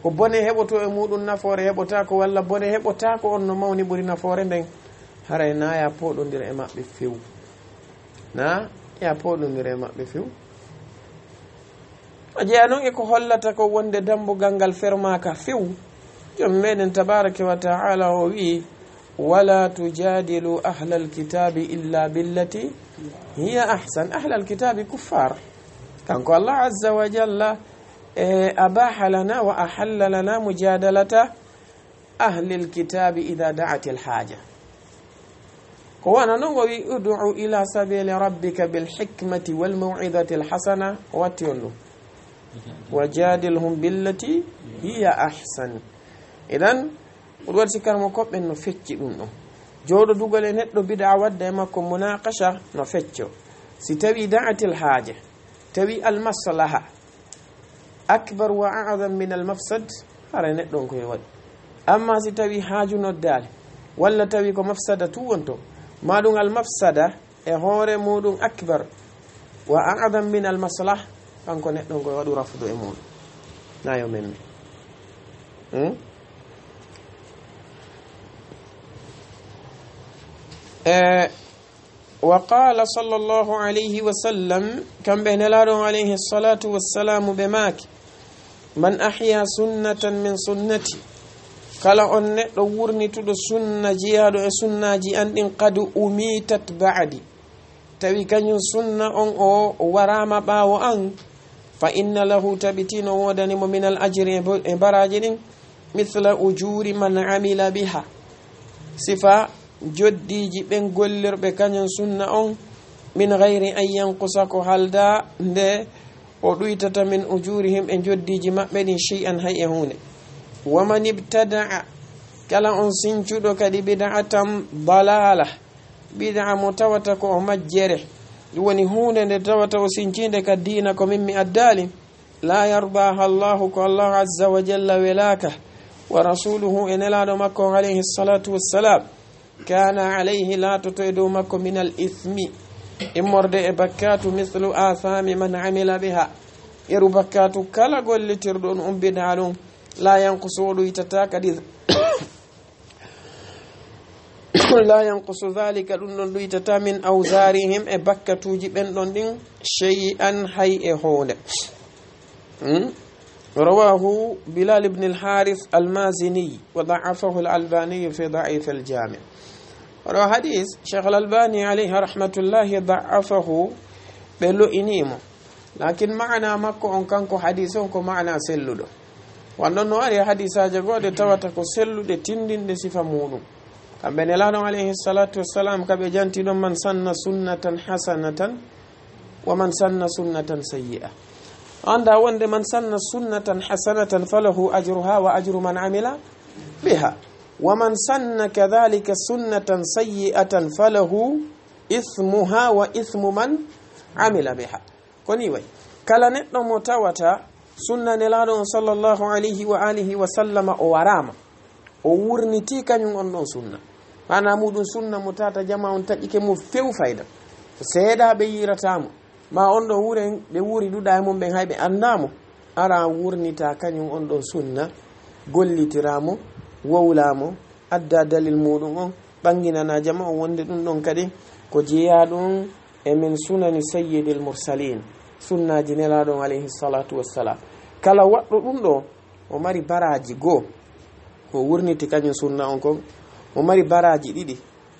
ko bone heɓoto e muɗum, nafoore heɓotaako, walla bone heɓotaako on no mawni ɓuri nafoore nden, haray na ya poɗondira e maɓɓe few. Na ya poɗondira e maɓɓe few. O jeya non e ko hollata ko wonde dambugal ngal fermaaka few. Joom meɗen tabaraka wa ta'ala o wi'i, "Wala tujadilu ahlal kitabi illa billati hiya ahsan." Ahlal kitabi kuffar. Kanko Allah azza wa jalla, e, abaha lana wa ahalla lana mujadalata ahlil kitabi idha da'atil haja. Ko wana non o wi, "Ud'u ila sabili rabbika bil hikmati wal maw'izati al hasana." O watti on ɗum. "Wa jadilhum billati hiya ahsan." Idan, ko ɗum waɗi si karmo koɓɓen no fecci ɗum ɗon. Jooɗodugol e neɗɗo bid'a wadda e makko munaqasha no fecco. Si tawi da'atil haja, tawi al maslaha akbar wa a'zam min al mafsad, hara neɗɗo on ko e waɗi. Amma si tawi haaju noddaali, walla tawi ko mafsada tu wonto, ma ɗum al mafsada e hoore muɗum akbar wa a'zam min al maslah, kanko neɗɗo on ko e waɗu rafdu e muɗum. Na yo memme. Hmm? E, Wa qala sallallahu alayhi wa sallam, kamɓe Nelaaɗo on alayhi salatu wassalamu ɓe maaki, "Man ahya sunnatan min sunnati," kala on neɗɗo wurnituɗo sunna jeyaaɗo e sunnaaji an ɗin, "qad umitat ba'di," tawi kañum sunna on o waraama ɓaawo an, "fa inna lahu," tabiti no woodani mo, "min al ajri," e bo-, e baraaji ɗin, "mithla ujuri man amila biha," sifa joddiiji ɓen gollirɓe kañum sunna on, "min ghayri an yanqusa," ko halda nde o ɗuytata, "min ujurihim," e joddiiji maɓɓe ɗin, "shay'an," hay e huunde. "Wa man ibtada'a," kala on sincuɗo kadi bid'atan dalala, bid'a mo tawata ko o majjere, ɗum woni huunde nde tawata o sincinde ka diina ko min mi addaali, "la yardaha Allahu," ko Allahu azza wa jalla welaaka, "wa rasuluhu," e Nelaaɗo makko on alayhi salatu wassalam, "kana alayhi," laatoto e dow makko, "min al ithmi," immorde e bakkatu, "mithlu athami man amila biha," yeru bakkatu kala gollitirɗo on, on bid'a ɗum, "la yanqusu," o ɗuytata kadi, "la yanqusu dhalika," ɗum ɗon ɗuytata, "min awzarihim," e bakkatuuji ɓen ɗon ɗin, "shay'an," hay e hoonde. Hmm? Rawahu Bilal ibn al-Harith al-Mazini wa da'afahu al-Albani fi Da'if al-Jami'. Oɗo hadis, Cheikh al-Albani alayhi rahmatullahi da'afahu, ɓe lo'inimo. Lakin maana makko on kanko hadis on ko maana selluɗo. Wonɗon no ari e hadisaaje goɗɗe tawata ko selluɗe tindinɗe sifa muɗum. Kamɓe Nelaaɗo on alayhi salatu wassalam, kaɓe janti ɗon, "Man sanna sunnatan hasanatan ومن سن سنة سيئة. Annda wonde من سن سنة حسنة فله أجرها وأجر من عمل بها. ومن سن كذلك سنة سيئة فله إثمها وإثم من عمل بها. Ko ni wayi. Kala neɗɗo mo tawata sunna Nelaaɗo on sallallahu alayhi wa alihi wa sallama o waraama, o wurnitii kañum on ɗon sunna. Maanaa muuɗum sunna mo tata jama on taƴike mo few fayda. Seeɗaaɓe yiirataa mo. Ma on ɗon wuren ɓe wuuri ɗuuɗa e mum ɓen hay ɓe anndaa mo. Ara wurnitaa kañum on ɗon sunna, gollitiraa mo, wowlaa mo, addaa dalil muuɗum on, ɓannginanaa jama on wonde ɗum ɗon kadi ko jeyaa ɗum e min sunani sayyidil mursalin, sunnaaji Nelaaɗo on alayhi salatu wassalam. Kala waɗɗo ɗum ɗo, o mari baraaji goo, ko wurniti kañum sunna on kon, o mari baraaji ɗiɗi,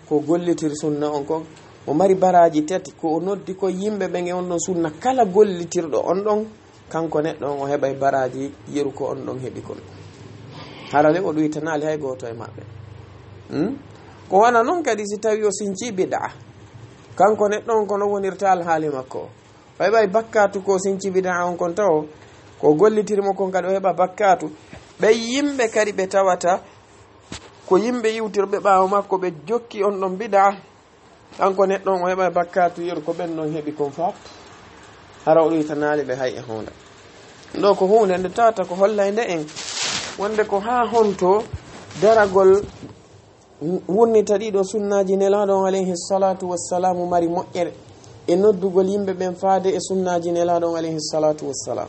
ko gollitiri sunna on kon, o mari baraaji tati, ko o noddi ko yimɓe ɓen e on ɗon sunna, kala gollitirɗo on ɗon, kanko neɗɗo on o heɓay baraaji yeru ko on ɗon heɓi kon. Hara le o ɗuytanaali hay gooto e maɓɓe. Hmm? Ko wana non kadi si tawi o sinci bid'a, kanko neɗɗo on kono wonirta alhaali makko o. Ɓay ɓay bakkaatu ko sinci bid'a on kon tawo, ko gollitiri mo kon kadi o heɓa bakkaatu. Ɓay yimɓe kadi ɓe tawata ko yimɓe yiwtirɓe ɓaawo makko ɓe jokki on ɗon bid'a, kanko neɗɗo on o heɓa bakkaatu yeru ko ɓen non heɓi kon faa. Hara o ɗuytanaali ɓe hay e huunde. Ɗo ko huunde nde tawata ko hollay nde en wonde ko haa honto daragol wurnita ɗiɗo sunnaaji Nelaaɗo on alayhi salatu wassalamu mari moƴƴere e noddugol yimɓe ɓen faade e sunnaaji Nelaaɗo on alayhi salatu wassalam.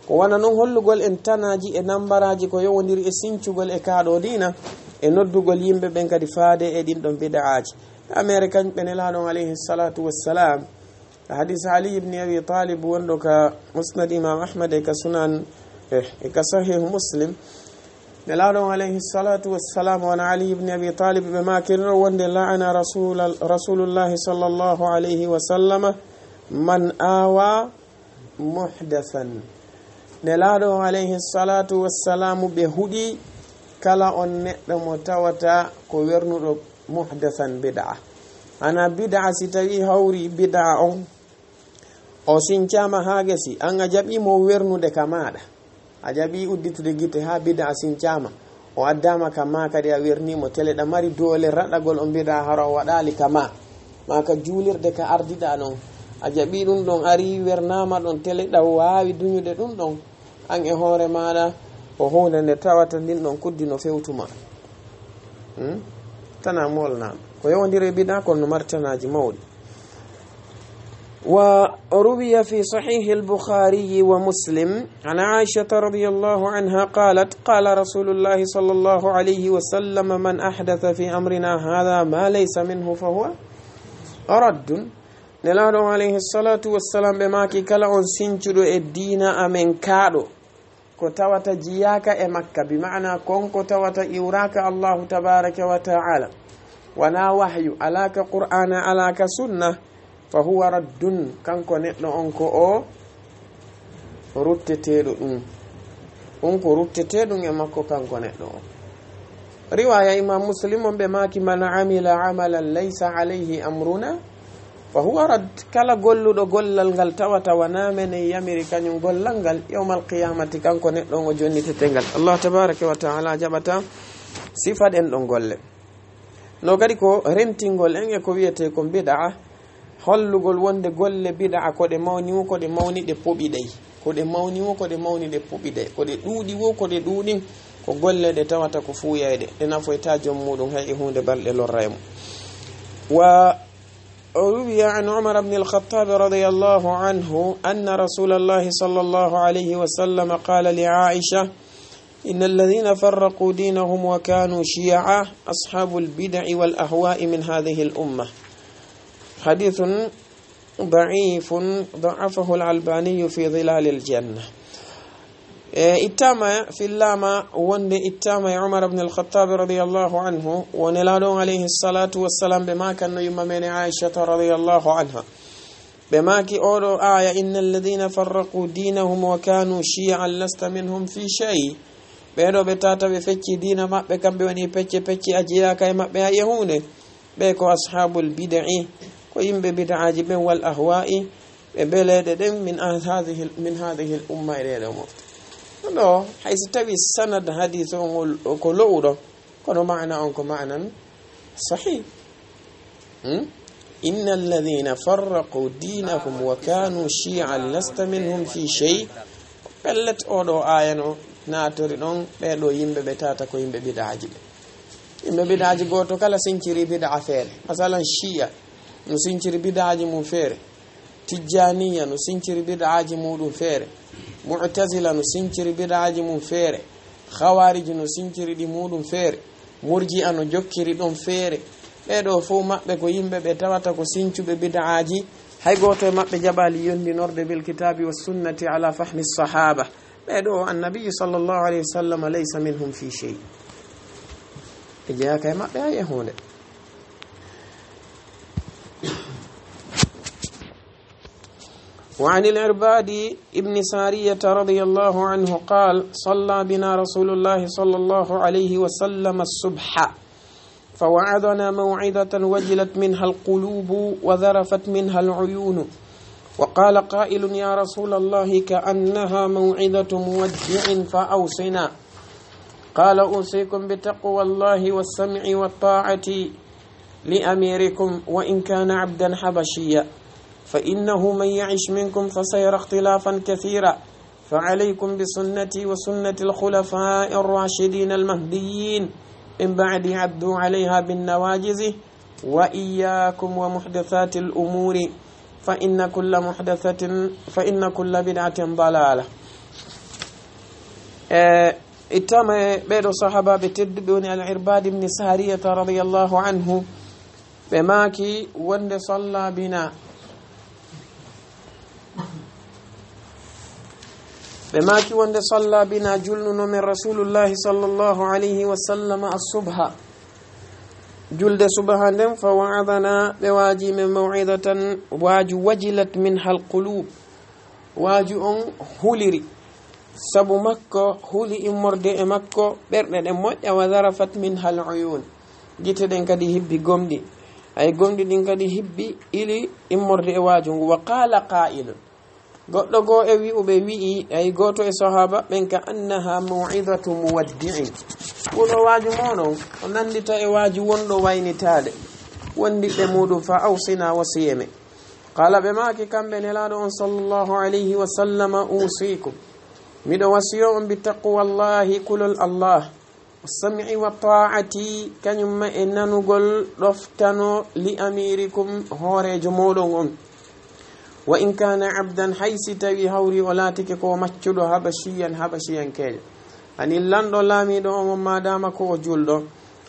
Ko wana non hollugol en tanaaji e nambaraaji ko yowondiri e sincugol e kaa ɗoo diina e noddugol yimɓe ɓen kadi faade e ɗin ɗon bid'aaji. Amere kañum ɓe Nelaaɗo on alayhi salatu wassalam. Hadis Ali ibn Abi Talib wonɗo ka Musnad Imam Ahmad e ka Sunan, eh, e ka Sahih Muslim. Nelaaɗo on alayhi salatu wassalam wona Ali ibn Abi Talib ɓe maakirno wonde la'ana rasul-, Rasulullahi sallallahu alayhi wa sallama man awa muhdathan. Nelaaɗo on alayhi salatu wassalamu ɓe huɗi kala on neɗɗo mo tawata ko wernuɗo muhdathan bid'a. Ana bid'a si tawi hawri bid'a on, o sincaama haa gasi, an a jaɓi mo wernude ka maaɗa. A jaɓi udditude gite haa bid'a sincaama. O addaama ka maa kadi a werni mo tele ɗa mari doole raɗagol on bid'a hara o waɗaali ka maa. Maa ka juulirde ka ardiɗa ɗon. A jaɓi ɗum ɗon ari wernaama ɗon tele ɗa waawi duñude ɗum ɗon. An e hoore maaɗa ko huunde nde tawata ndin ɗon kuddi no fewtuma. Hmm? Tana molnaama. Ko yowondiri e bid'a kono no mari tanaaji mawɗi. وروي في صحيح البخاري ومسلم عن عائشة رضي الله عنها قالت: قال رسول الله صلى الله عليه وسلم: من أحدث في أمرنا هذا ما ليس منه فهو رد. Nelaaɗo on alayhi salatu wassalam ɓe maaki kala on sincuɗo e diina amen kaaɗo ko tawata jiyaaka e makka, bi ma'ana kon ko tawata iwraaka Allahu tabaraka wa ta'ala, wanaa wahyu, alaa ka Qur'aana, alaa ka sunna, fa huwa raddun, kanko neɗɗo on ko o rutteteeɗo ɗum. Ɗum ko rutteteeɗum e makko kanko neɗɗo on. Riwaya Imam Muslim on ɓe maaki: "Man amila amalan laysa alayhi amruna fa huwa rad." Kala golluɗo gollal ngal tawata wanaa menen yamiri kañum gollal ngal, yawmal qiyamati kanko neɗɗo on o jonnitete ngal. Allah tabaraka wa ta'ala jaɓata sifa ɗen ɗon golle. No kadi ko rentingol en e ko wiyetee kon bid'a, hollugol wonde golle bid'a ko ɗe mawni wo, ko ɗe mawni ɗe poɓi ɗey. Ko ɗe mawni wo, ko ɗe mawni ɗe poɓi ɗey. Ko ɗe ɗuuɗi wo, ko ɗe ɗuuɗi, ko golle ɗe tawata ko fuuyayɗe, ɗe nafoyta joom muɗum hay e huunde balɗe lorra e mum. وروي عن عمر بن الخطاب رضي الله عنه أن رسول الله صلى الله عليه وسلم قال لعائشة: إن الذين فرقوا دينهم وكانوا شيعا أصحاب البدع والأهواء من هذه الأمة. حديث ضعيف ضعفه الألباني في ظلال الجنة. E, ittaama, fillaama wonde ittaama e Umar ibn al-Khattab radiyallahu anhu, wo Nelaaɗo on alayhi salatu wassalam ɓe maakanno yumma men Aishata radiyallahu anha. Ɓe maaki oɗo aaya: "Inna alladhina farraqu dinahum wa kanu shi'an lasta minhum fi shay." Ɓeeɗo ɓe tata ɓe fecci diina maɓɓe, kamɓe woni pecce pecce, a jeyaaka e maɓɓe hay e huunde. Ɓe ko ashabul bid'i, ko yimɓe bid'aaji ɓen, wal ahwa'i, ɓe beleeɗe ɗen min an-, hadhihi, min hadhihi l-umma, e ɗeɗo mofte. Ɗo, hay si tawi sanad hadith on o, o ko lo'uɗo, kono maana on ko maanan sahih. Hmm? Inna alladhina farraqu dinahum wa kanu shi'an lasta minhum fi shay. Pellet, oɗo aaya no naatori ɗon ɓeɗo yimɓe ɓe tawata ko yimɓe bid'aaji ɓe. Yimɓe bid'aaji, gooto kala sinciri bid'a feere. Masalan, Shi'a no sinciri bid'aaji mum feere. Tijjaniya no sinciri bid'aaji muɗum feere. Mu'tazila no sinciri bid'aaji mum feere. Khawarij no sinciri ɗi muɗum feere. Murji'a no jokkiri ɗon feere. Ɓeɗo fow maɓɓe ko yimɓe ɓe tawata ko sincuɓe bid'aaji. Hay gooto e maɓɓe jaɓaali yondinorde bil kitabi was sunnati ala fahmi sahaba. Ɓeɗo, annabi sallallahu alayhi wa sallam laysa minhum fi shay. Ɓe jeyaaka e maɓɓe hay e huunde. وعن العرباض بن سارية رضي الله عنه قال: صلى بنا رسول الله صلى الله عليه وسلم الصبح، فوعظنا موعظة وجلت منها القلوب وذرفت منها العيون، وقال قائل: يا رسول الله، كأنها موعظة مودع فأوصنا. قال: أوصيكم بتقوى الله والسمع والطاعة لأميركم وإن كان عبدا حبشيا، فإنه من يعش منكم فسيرى اختلافا كثيرا، فعليكم بسنتي وسنة الخلفاء الراشدين المهديين من بعدي، عضوا عليها بالنواجذ، وإياكم ومحدثات الأمور، فإن كل محدثة، فإن كل بدعة ضلالة. E, ittama e ɓeɗo sahabaɓe tedduɓe woni Al-Irbad ibn Sariyata radiyallahu anhu, ɓe maaki wonde salla bina, ɓe maaki wonde salla bina, julnuno men Rasulullahi sallallahu alayhi wa sallam as-subha, julde subaha nden, fa wa'adana, ɓe waaji men maw'idatan, waaju wajilat minha al-qulub, waaju on huliri sabu makko, huli immorde e makko, ɓerɗe ɗen moƴƴa, wa zarafat minha al-uyun, gite ɗen kadi hibbi gomɗi, ay gomɗi ɗin kadi hibbi ili immorde e waaju ngu. Wa qala qa'ilun, goɗɗo goo e wi'uɓe wi'i, ay gooto e sahaaba ɓen, ka annaha maw'idatu muwaddi'in, oɗo waaju moɗon o nandita e waaju wonɗo waynitaade wondiɓɓe muɗum, fa awsina, wasiyee men. Qala, ɓe maaki kamɓe Nelaaɗo on sallallahu alayhi wa sallama, usikum, miɗo wasiyo on bi taqwallahi, kulol Allah, sam'i wa ta'ati, kañum ma e nanugol ɗoftano, li amirikum, hooreejo mooɗon on. Wa in kana abdan, hay si tawi hawri o laatike ko maccuɗo, habashiyan, habashiyankeejo. Ani lanɗo laamiiɗo on, on maadaama ko o julɗo,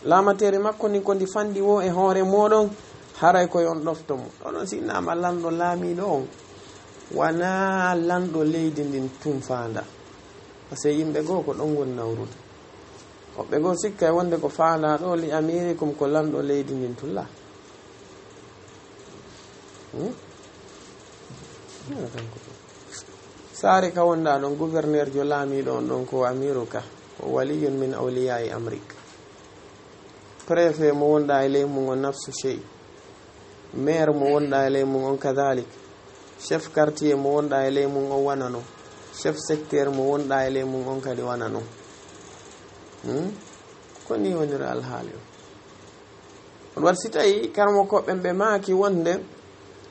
laamateeri makko ndin ko ndi fanɗi wo e hoore mooɗon, haray ko yo on ɗofto mo. Oɗon si innama lanɗo laamiiɗo on, wanaa lanɗo leydi ndin tun faanda. Parce que yimɓe goo ko ɗon woni nawrude. Woɓɓe goo sikkay wonde ko faandaa ɗo, li amirikum, ko lanɗo leydi ndin tun la. Hmm? Wona kanko ɗo. Saare ka wonɗaa ɗon, gouverneur jo laamiiɗo on ɗon ko amiru ka, ko waliyun min awliyaa'i amrik. Préfet mo wonɗaa e ley mum on nafsu sey. Maire mo wonɗaa e ley mum on kadalik. Chef quartier mo wonɗaa e ley mum on wano non. Chef secteur mo wonɗaa e ley mum on kadi wano non. Hmm? Ko nii woniri alhaali on. On waɗi si tawi karamokooɓe ɓen ɓe maaki wonde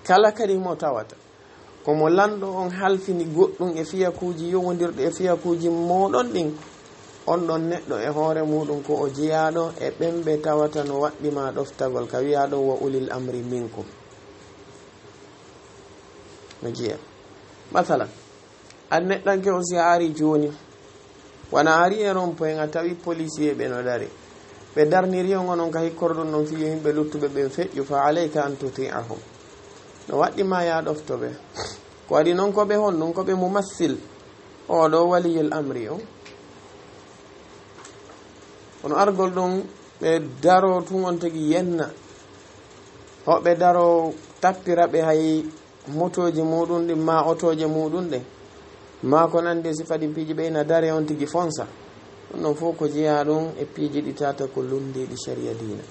kala kadi mo tawata ko mo lanɗo on halfini goɗɗum e fiyakuuji yowondirɗi e fiyakuuji mooɗon ɗin, on ɗon neɗɗo e hoore muuɗum ko o jeyaaɗo e ɓen ɓe tawata no waɗɗi ma ɗoftagol ka wi'aa ɗon wa ulil amri minkum. No jeyaa. Masalan, an neɗɗanke on, si a ari jooni, wano a ari e rond-point, a tawi policier ɓe no dari. Ɓe darniri on onon ka hikkorɗon ɗon fii yo yimɓe luttuɓe ɓen feƴƴu, fa alayka an tuti'ahum. No waɗɗi ma yaa ɗofto ɓe. Ko waɗi non ko ɓe honɗum? Ko ɓe mumassil. Oo ɗoo waliyul amri on. Kono argol ɗon ɓe daroo tun on tigi yenna. Hoɓɓe daroo tappira ɓe hay motooji muuɗum ɗin, maa otooje muuɗum ɗen, maa ko nanndi e sifa ɗin piiji, ɓe ina daree on tigi fonsa. Ɗum ɗon fof ko jeyaa ɗum e piiji ɗi tawata ko lunndiiɗi sariya diina.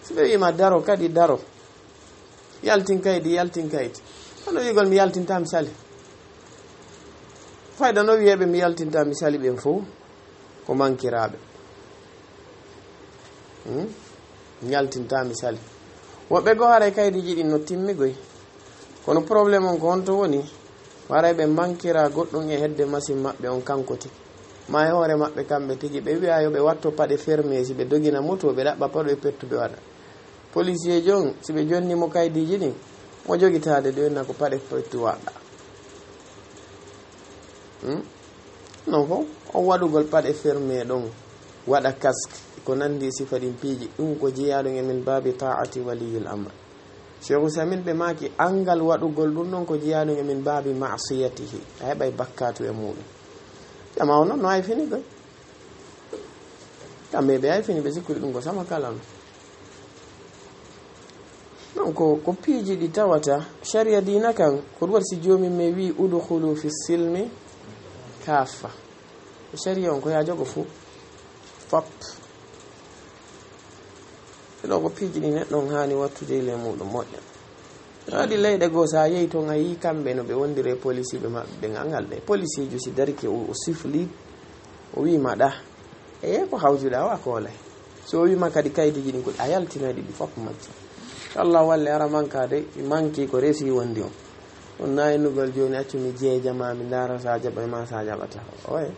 Si ɓe wiima daro kadi, daro. Yaltin kaydi, yaltin kaydi. Hono wiigol mi yaltinta mi sali. Fayda no wiyeɓe mi yaltinta mi sali ɓen fof ko mankiraaɓe. Hmm? Mi yaltinta mi sali. Woɓɓe goo haray kaydiiji ɗin no timmigoy. Kono problème on ko honto woni? Haray ɓe mankira goɗɗum e hedde machine maɓɓe on kanko tigi. Ma e hoore maɓɓe kamɓe tigi ɓe wi'a yo ɓe watto paɗe fermé si ɓe dogina moto ɓe ɗaɓɓa paɗo e pettu ɓe waɗa. Policier jon, si ɓe jonni mo kaydiiji ɗin, mo jogitaade ɗo na ko paɗe pettu waɗa. Hmm? Non fof, on waɗugol paɗe fermé ɗon, waɗa casque, ko nanndi e sifa ɗin piiji, ɗum ko jeyaaɗum e min baabi taa'ati waliyil amr. Cheikh Usamin ɓe maaki, anngal waɗugol ɗum ɗon ko jeyaaɗum e min baabi ma'siyatihi, a heɓay bakkaatu e muɗum. Jama on non no ay fini koy. Kamɓe ɓe ay fini ɓe sikkuri ɗum ko sama kala non. Non ko, ko piiji ɗi tawata, sharia diina kan, ko ɗum waɗi si joomi me wi, "Udkhulu fi silmi kaffa." Ko sharia on ko ya jogo fof. Fop. Ɗo ko piiji ɗi neɗɗo on haani wattude e le muɗum moƴƴa. Waɗi leyɗe goo, so a yehi toon, a yii kamɓe no ɓe wondiri e polisiiɓe maɓɓe ɓen, anngal ɓe polisiijo si darike o, o sifli, o wiima ɗa, e ko hawjuɗa o a koolay. So o wiima kadi kaydiiji ɗin ko a yaltinay ɗi, ɗi fof majji. So Allah walli ara mankaade, ɗi manki ko resi wondi on. Ɗum na e nugol jooni, accu mi jeeja ma, mi ndaara sa jaɓay ma sa jaɓata. Oye.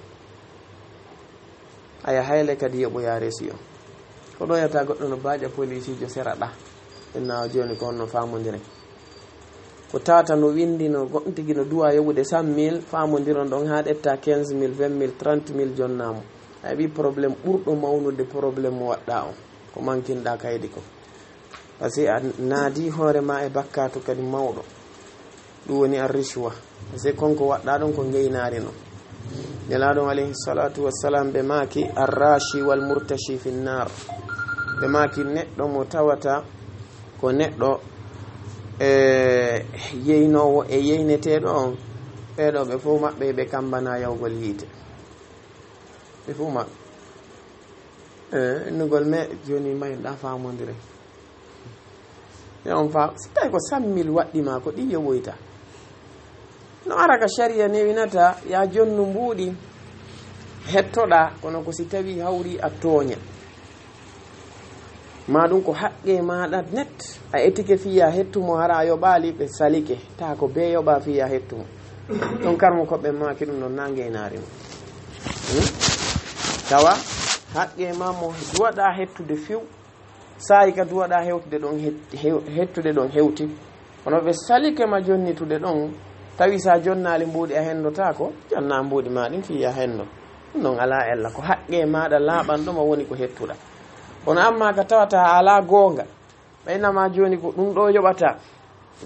Aya hayle kadi yoɓoya resi on. Ko ɗo yata goɗɗo no baaƴa polisiijo sera ɗa. Inna o jooni ko honno faamondiren. Ko tata no windi no goɗɗo tigi no duwa yoɓude cent mille, faamondiron ɗon haa ɗetta quinze mille, vingt mille, trente mille jonnamo. Ay wi problème ɓurɗo mawnude problème mo waɗɗa on. Ko mankinɗa kaydi ko. Parce que a naadi hoore ma e bakkaatu kadi mawɗo. Ɗum woni ar-rishwa. Parce que kon ko waɗɗa ɗon ko ngeynaari non. Nelaaɗo on alayhi salatu wassalam ɓe maaki ar-rashi wal murtashi fi nnar. Ɓe maaki neɗɗo mo tawata ko neɗɗo e yeynoowo e yeyneteeɗo on. Ɓeeɗo ɓe fof maɓɓe ɓe kambana yawgol yiite. Ɓe fof maɓɓe. Eh, innugol me jooni mayɗa faamondire. E on fa, si tawi ko cent mille waɗɗi ma ko ɗi yoɓoyta. No ara ka sharia newinata ya jonnu mbuuɗi hettoɗa, kono ko si tawi hawri a tooña. Ma ɗum ko haqqe maɗa net, a etike fiya hettumo hara a yoɓali ɓe salike, ta ko be yoɓa fiya hettumo. Ɗum karmo ko ɓe maki ɗum ɗon nange naari mo. Hmm? Tawa haqqe ma mo duwaɗa hettude few, saa'i ka duwaɗa hewtude ɗon het-, hew-, hettude ɗon hewti. Kono ɓe salike ma jonnitude ɗon, tawi sa jonnaali mbuuɗi a hendotaako, jonna mbuuɗi ma ɗin fiya hendo. Ɗum ɗon ala ella, ko haqqe maɗa laaɓanɗo ma woni ko hettuɗa. Kono amma ka tawata a ala goonga, ɓeynama jooni ko ɗum ɗo yoɓata.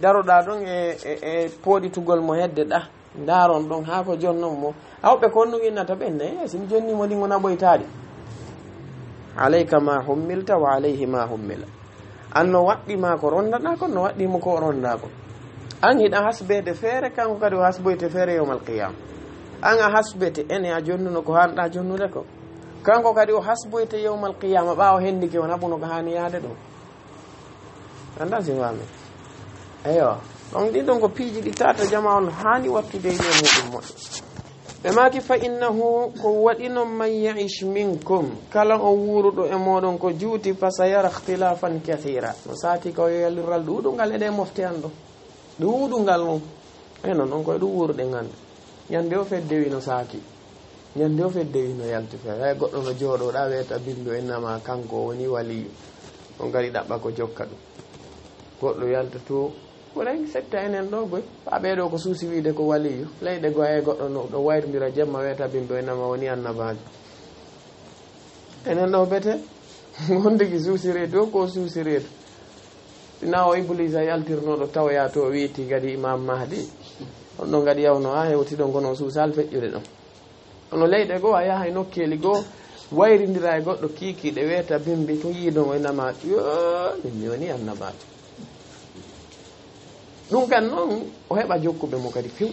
Daroɗa ɗon e, e, e pooɗitugol mo hedde ɗa. Ndaron ɗon haa ko jonnon mo. Awɓe kon ɗum innata ɓen ne, si mi jonni mo ɗin o naɓoytaɗi. Alayka ma hummilta wa alayhi ma hummila. An no waɗɗi ma ko rondaɗa kon, no waɗɗi mo ko ronda kon. An hiɗa hasbede feere, kanko kadi o hasboyte feere yawmal qiyama. An a hasbete ene a jonnuno ko hanɗa jonnude ko. Kanko kadi o hasboyte yawmal qiyama, ɓaawo hendike o naɓuno ko hani yaade ɗum. Anda si fami. Eyo. Ɗon ɗin ɗon ko piiji ɗi tata jama on hani wattude e muɗum moƴƴo. Ɓe maaki fa innahu ko waɗi non man ya'ish minkum, kala o wuuruɗo e moɗon ko juuti fa sayara ikhtilafan kathira. No saati ko yo yalliral ɗuuɗungal e ɗe mofte an ɗo. Ɗuuɗungal mum. E non ɗon koye ɗum wuuruɗen hannde. Ñande o fedde wino saaki. Ñande o fedde wino yalti feere. Hay goɗɗo no jooɗoɗa weeta binndo e nama kanko o woni waliyu. On kadi ɗaɓɓa ko jokka ɗum. Goɗɗo yalta to. Ɓuray setta enen ɗo goy. Fa ɓeeɗo ko suusi wiide ko waliyu. Leyɗe go hay goɗɗo no ɗo wayrindira jemma weeta binndo e nama woni annabaajo. Enen ɗo bete. Gondigi suusi reedu o ko suusi reedu. Sina o Iblisa yaltirnoɗo tawoya to o weeti kadi Imam Mahdi. On ɗon kadi yawno ha hewti ɗon kono o suusal feƴƴude ɗon. Kono leyɗe goo a yaha e nokkeeli goo wayrindira e goɗɗo kiikiiɗe weeta bimbi to yiidon o inama yo min mi woni annabaajo. Ɗum kan noon o heɓa jokkuɓe mo kadi few.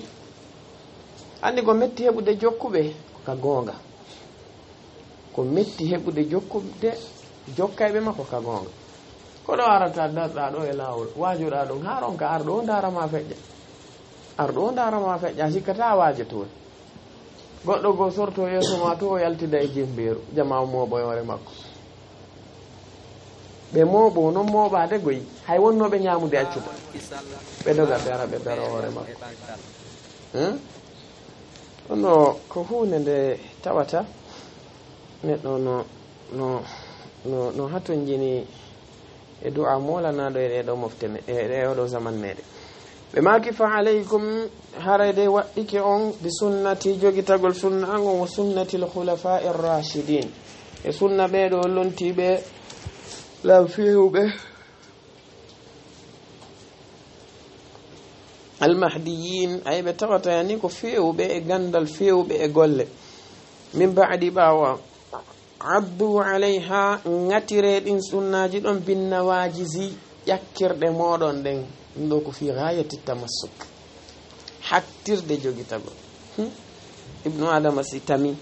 Anndi ko metti heɓude jokkuɓe ko ka goonga. Ko metti heɓude jokkude jokkayɓe makko ka goonga. Ko ɗo arata darɗa ɗo e laawol, waajoɗa ɗon haa ronka arɗo o ndaara ma feƴƴa. Arɗo o ndaara ma feƴƴa, sikkata a waajoto woni. Goɗɗo goo sorto yeeso ma to, o yaltida e jembeeru, jama o mooɓo e hoore makko. Ɓe mooɓo, non mooɓaade goy, hay wonnooɓe ñaamude accuɓe. Ɓe doga, ɓe ara, ɓe bero hoore makko. Hein? Kono ko huunde nde tawata neɗɗo no, no, no, no hatonjini e du'a moolanaaɗo e ɗeeɗo mofte me-, e, e oɗo zaman meɗen. Ɓe maaki, "Fa alaykum, haray de waɗɗike on, bi sunnati, jogitagol sunna an on, wa sunnati l khulafa'i rashidin, e sunna ɓeeɗo lontiiɓe law feewuɓe, al mahdiyin, ay ɓe tawata yani ko feewuɓe e gandal, feewuɓe e golle, min ba'di, ɓaawo am." Addu alayha, ŋatire ɗin sunnaaji ɗon, bin nawajizi, ƴakkirɗe mooɗon ɗen. Ɗum ɗo ko fi ghayati tamassuk, hattirde jogitagol. Hmm? Ibnu Adama si tami,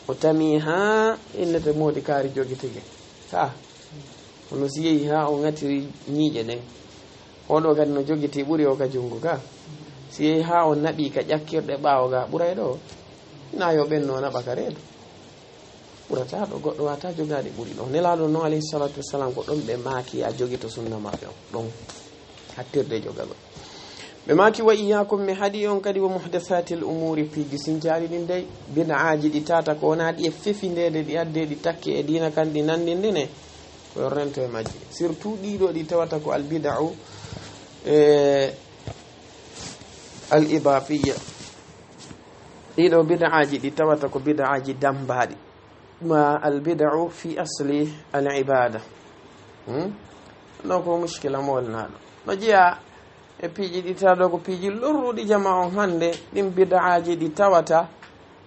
o tami haa innete moodi kaari jogitege. Sa, kono si yehi haa o ŋatiri ñiiƴe ɗen, oɗo kadi no jogiti ɓuri o ka junngo ka. Si yehi haa o naɓi ka ƴakkirɗe ɓaawo ga, ɓuray ɗo. Na yo ɓen no naɓa ka reedu. Ɓurata ɗo, goɗɗo wata jogaade ɓuri ɗo. Nelaaɗo no, alayhi salatu wassalam, ko ɗon ɓe maaki a jogito sunna maɓɓe on. Ɗon hattirde jogagol. Ɓe maaki, "Wa iyyakum, mi haɗi on kadi, wa muhdathatil umuri, piiji sincaari ɗin dey, bid'aaji ɗi tata ko wona ɗi e fefindeede, ɗi adde, ɗi takke e diina kan, ɗi nanndindine, ko yo rento e majji." Surtout ɗiɗo ɗi tawata ko al bid'u, e, al idafiyya. Ɗiɗo bid'aaji ɗi tawata ko bid'aaji dambaaɗi. Ma al bid'u fi asli al ibada. Hmm? Ɗo ko mushkila molnaɗo. No jeya e piiji ɗi tawa ɗo ko piiji lorruɗi jama on hannde, ɗin bid'aaji ɗi tawata,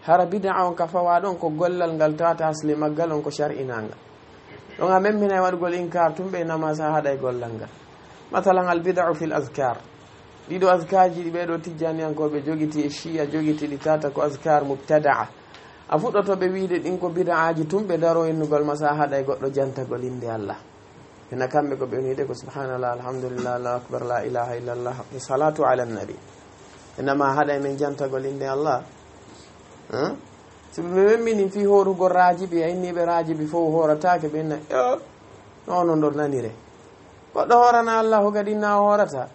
hara bid'a on ka fawa ɗon ko gollal ngal tawata asli maggal on ko shar'inangal. Ɗon a memmina e waɗugol inkar tun ɓe nama sa haɗa e gollal ngal. Masalan, al bid'u fil azkar. Ɗiɗo azkarji ɗi ɓeɗo tijjaniyankooɓe jogiti e shi'a jogiti ɗi tata ko azkar mubtada'a. A fuɗɗoto ɓe wiide ɗin ko bid'aaji tun ɓe daro innugol ma sa haɗa e goɗɗo jantagol innde Allah. Hina kamɓe ko ɓe woni wiide ko subhanallah, alhamdulillah, Allahu akbar, la ilaha illallah, e salatu ala nabi. Hina ma haɗa e men jantagol innde Allah. Hein? Si ɓe memmini fii hoorugol raajibi, a inni ɓe raajibi fof hoorataake, ɓe inna, "Yo, no onon ɗon nanire. Goɗɗo hoorana Allahu kadi na o hoorata."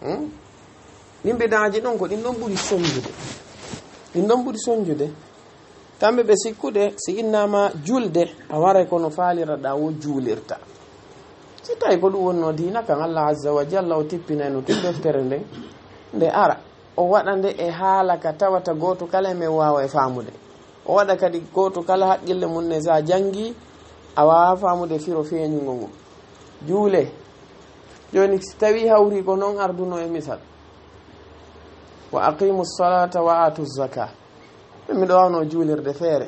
Hmm? Ɗin bid'aaji ɗon ko ɗin ɗon ɓuri sonjude. Ɗin ɗon ɓuri sonjude. Kamɓe ɓe sikkude, si innama julde, a waray kono faaliraɗa wo juulirta. Si tawi ko ɗum wonno diina kan, Allah azza wa jalla o tippinayno tun deftere nden, nde ara, o waɗa nde e haala ka tawata gooto kala e men waawa e faamude. O waɗa kadi gooto kala haqqille mum ne, sa jangi, a waawa faamude firo feeñungo ngun. Juule. Jooni, si tawi hawri ko non arduno e misal, "Wa aqimu salata wa atu zaka." Min miɗo wawno juulirde feere.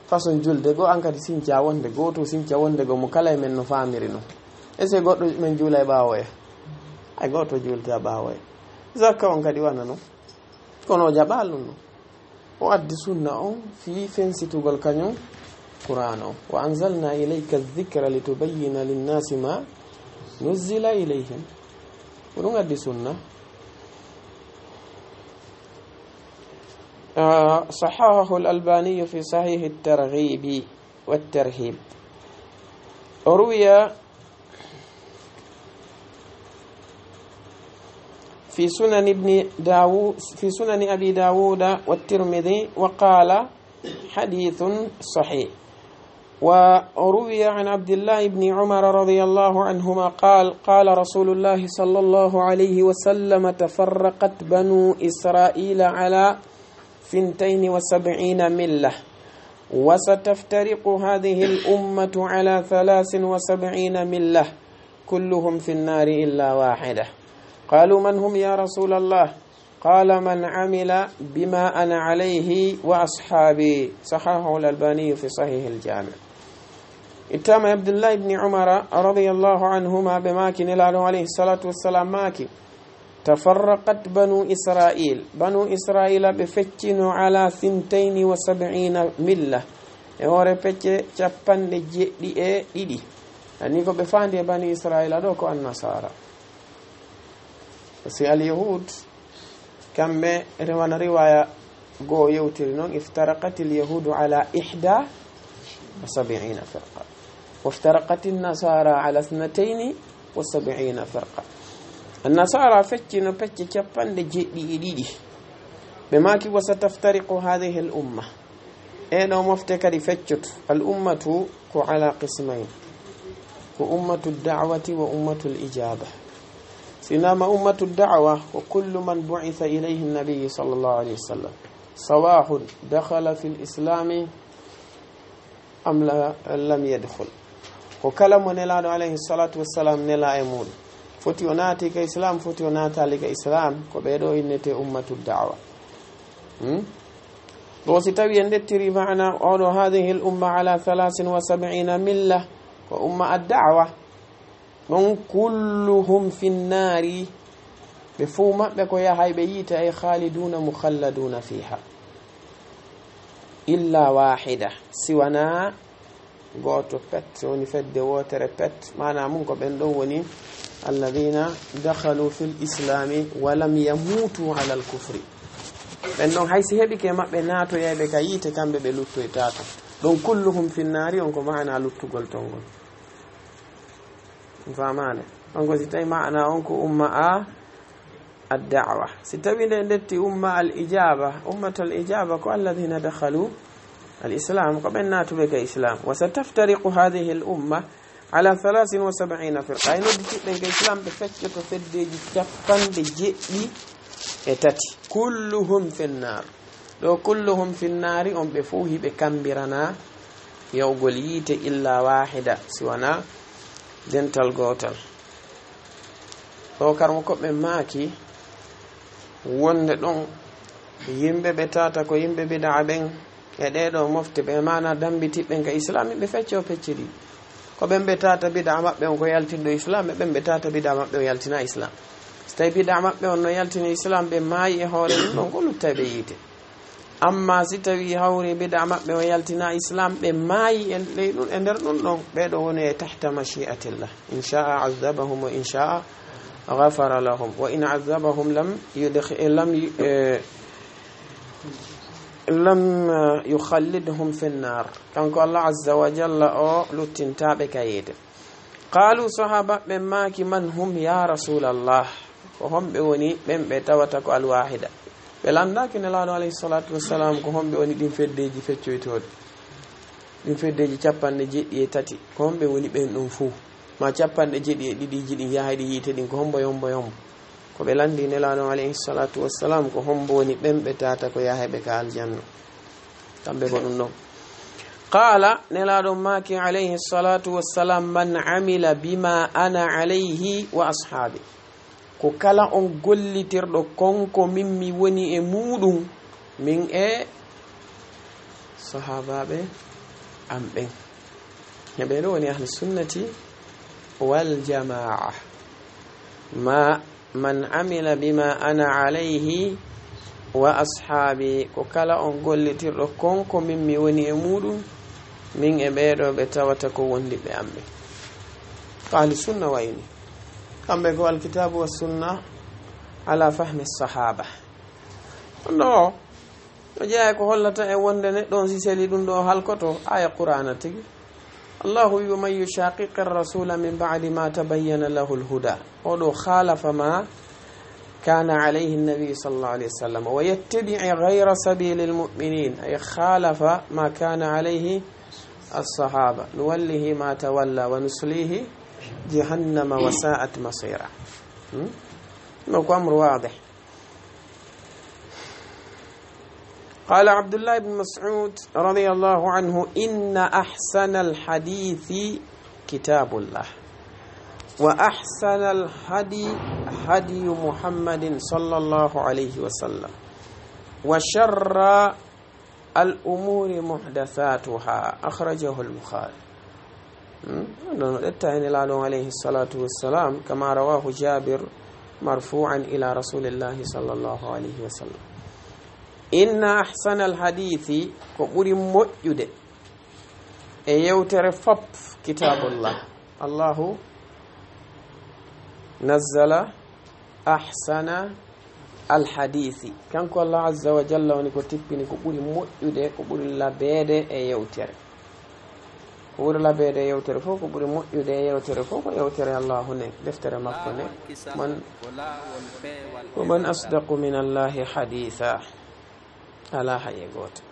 Façon julde goo, an kadi sinca wonde goo, to sinca wonde goo, mo kala e men no faamiri non. E se goɗɗo men juula e ɓaawo e? Ay, gooto juulta ɓaawo e. Zakka on kadi wana non. Kono o jaɓaali ɗum non. O addi sunna on fii fensitugol kañum Qur'an on. "Wa anzalna ilayka dhikra litubayyina linnasi ma nuzzila ilayhim." Ko ɗum addi sunna. Ah, sahahahu al-Albani fi Sahih at-Targhib wa at-Tarhib. Ruwiya في سنن ابن داوود، في سنن أبي داوود والترمذي، وقال: حديث صحيح. وروي عن عبد الله بن عمر رضي الله عنهما قال: قال رسول الله صلى الله عليه وسلم: تفرقت بنو إسرائيل على ثنتين وسبعين ملة، وستفترق هذه الأمة على ثلاث وسبعين ملة، كلهم في النار إلا واحدة. قالوا: من هم يا رسول الله؟ قال: من عمل بما أنا عليه وأصحابي. صححه الألباني في صحيح الجامع. Ittama Abdullahi ibni Umara radiyallahu anhuma ɓe maaki, Nelaaɗo alayhi salatu wassalam maaki: "Tafarraqat banu Israil." Banu Israila ɓe feccino ala sintaini wa sab'ina milla, e hoore pecce capanɗe jeɗɗi e ɗiɗi. Ani ko ɓe faandi e bani Israila ɗo ko annasara. Si al-Yahud, kamɓe rewana riwaya goo yewtiri noon, iftaraqat al-Yahudu ala ihda wa sab'ina firqa. Waftaraqat an-Nasara ala ithnatayni wa sab'ina firqa. An-Nasara feccino pecce capanɗe jeɗɗi e ɗiɗi. Ɓe maaki, wa sataftariqu hadhihi al-umma. E ɗo mofte kadi feccoto. Al-ummatu ko ala qismayn. Ko ummatu da'wati wa ummatu al-ijaba. Sinama ummatu da'wa ko kullu man bu'itha ilayhi an-nabi sallallahu alayhi wa sallam. Sawa'un dakhala fil islami am la, lam yadkhul. Ko kala mo Nelaaɗo alayhi salatu wassalam nela e muɗum. Foti o naati ka Islam, foti o naataali ka Islam, ko ɓe ɗo innete ummatu da'wa. Hmm? Ɗo si tawi en ɗettiri maana oɗo, hadhihi al-umma ala thalathin wa sab'ina milla, ko umma ad-da'wa. Ɗon kulluhum fi nnaari, ɓe fof maɓɓe ko yahayɓe yiite, ay khaliduna mukhalladuna fiha. Illa wahida, siwana gooto pet, woni fedde wootere pet, maana mum ko ɓen ɗon woni alladhina dakhalu fil islami wa lam yamutu ala al kufri. Ɓen ɗon hay si heɓike maɓɓe naatoyayɓe ka yiite, kamɓe ɓe luttoytaako. Ɗon kulluhum fi nnaari on ko maana luttugol ton ngol. Famaande? On ko si tawi maana on ko umma a ad-da'wa. Si tawi nde ndetti umma al-ijaba, ummatul ijaba ko alladhina dakhalu al-islam, ko ɓen naatuɓe ka islam. Wa sataftariqu hadhihi al-umma ala thalathin wa sab'ina firqa. Ay nodditiɓɓen ka islam ɓe feccoto feddeji capanɗe jeɗɗi e tati. Kulluhum fi nnar. Ɗo kulluhum fi nnaari, on ɓe fof hiɓe kambirana yawgol yiite illa wahida, si wona dental gootal. Ɗo karmo ko ɓe maaki wonde ɗon yimɓe ɓe tata ko yimɓe bid'a ɓen e ɗee ɗo mofte ɓe, maana dambitiɓɓen ka islam, ɓe fecco pecce ɗiɗi. Ko ɓen ɓe tata bid'a maɓɓe on ko yaltinɗo islam, e ɓen ɓe tata bid'a maɓɓe on yaltina islam. Si tawi bid'a maɓɓe on no yaltini islam, ɓe maayi e hoore ɗum ɗon, ko luttay ɓe yiite. Amma si tawi hawri bid'a maɓɓe o yaltina islam, ɓe maayi e ley ɗum, e nder ɗum ɗon, ɓee ɗo woni e tahta mashi'atillah. In sha'a azzabahum wa in sha'a ghafara lahum. Wa in azzabahum lam yudkh-, lam yu-, eh, lam, eh, yukhallidhum fi nnar. Kanko Allah azza wa jalla o luttintaaɓe ka yiite. Qalu, sahaaba ɓen maaki, man hum ya Rasulallah? Ko homɓe woni ɓen ɓe tawata ko al-wahida? Ɓe landaaki Nelaaɗo alayhi salatu wassalam ko homɓe woni ɗin feddeji feccoytooɗi, ɗin feddeji capanɗe jeɗɗi e tati, ko homɓe woni ɓen ɗon fof, ma capanɗe jeɗɗi e ɗiɗiji ɗin yaha ɗi yiite ɗin, ko hombo yombo yombo? Ko ɓe landi Nelaaɗo alayhi salatu wassalam ko hombo woni ɓen ɓe tata ko yaha ɓe ka aljanna. Kamɓe ko ɗum ɗon. Qaala, Nelaaɗo maaki alayhi salatu wassalam, man amila bima ana alayhi wa ashaabi. Ko kala on gollitirɗo kon ko min mi woni e muɗum, min e sahaabaaɓe am ɓen. E ɓee ɗo woni ahlu sunnati wal jamaa. Ma man amila bima ana alayhi wa ashaabi, ko kala on gollitirɗo kon ko min mi woni e muɗum, min e ɓee ɗo ɓe tawata ko wondiɓɓe am ɓe. Ko ahlu sunna wayni. Kamɓe ko alkitabu wa sunna ala fahmi sahaba. No, no jeeya ko hollata e wonde neɗɗo on si seli ɗum ɗo halkoto, aya Qur'ana tigi. Allahu wi, "ومن يشاقق الرسول من بعد ما تبين له الهدى." O ɗo khalafa ma kana alayhi an-nabi sallallahu alayhi wasallam, "ويتبع غير سبيل المؤمنين." Ay khalafa ma kana alayhi as-sahaba. "نوله ما تولى ونصليه جهنم وساءت مصيرا." Hmm? No, ko amru wadih. قال عبد الله بن مسعود رضي الله عنه: إن أحسن الحديث كتاب الله، وأحسن الهدي هدي محمد صلى الله عليه وسلم، وشر الأمور محدثاتها. أخرجه البخاري. Hmm? Ɗum no ɗetta e Nelaaɗo on alayhi salatu wassalam, kama rawahu Jabir marfu'an ila rasulillahi sallallahu alayhi wa sallam. Inna ahsanal hadithi, ko ɓuri moƴƴude e yewtere fop, kitabullah. Allahu nazzala ahsana alhadisi. Kanko Allah azza wa jalla woni ko tippini ko ɓuri moƴƴude, ko ɓuri labeede e yewtere. Ko ɓuri labeede e yewtere fof, ko ɓuri moƴƴude e yewtere fof, ko yewtere Allahu nde, deftere makko nde. Man, wa man asdaqu min Allahi hadisa. Alaa hay e gooto.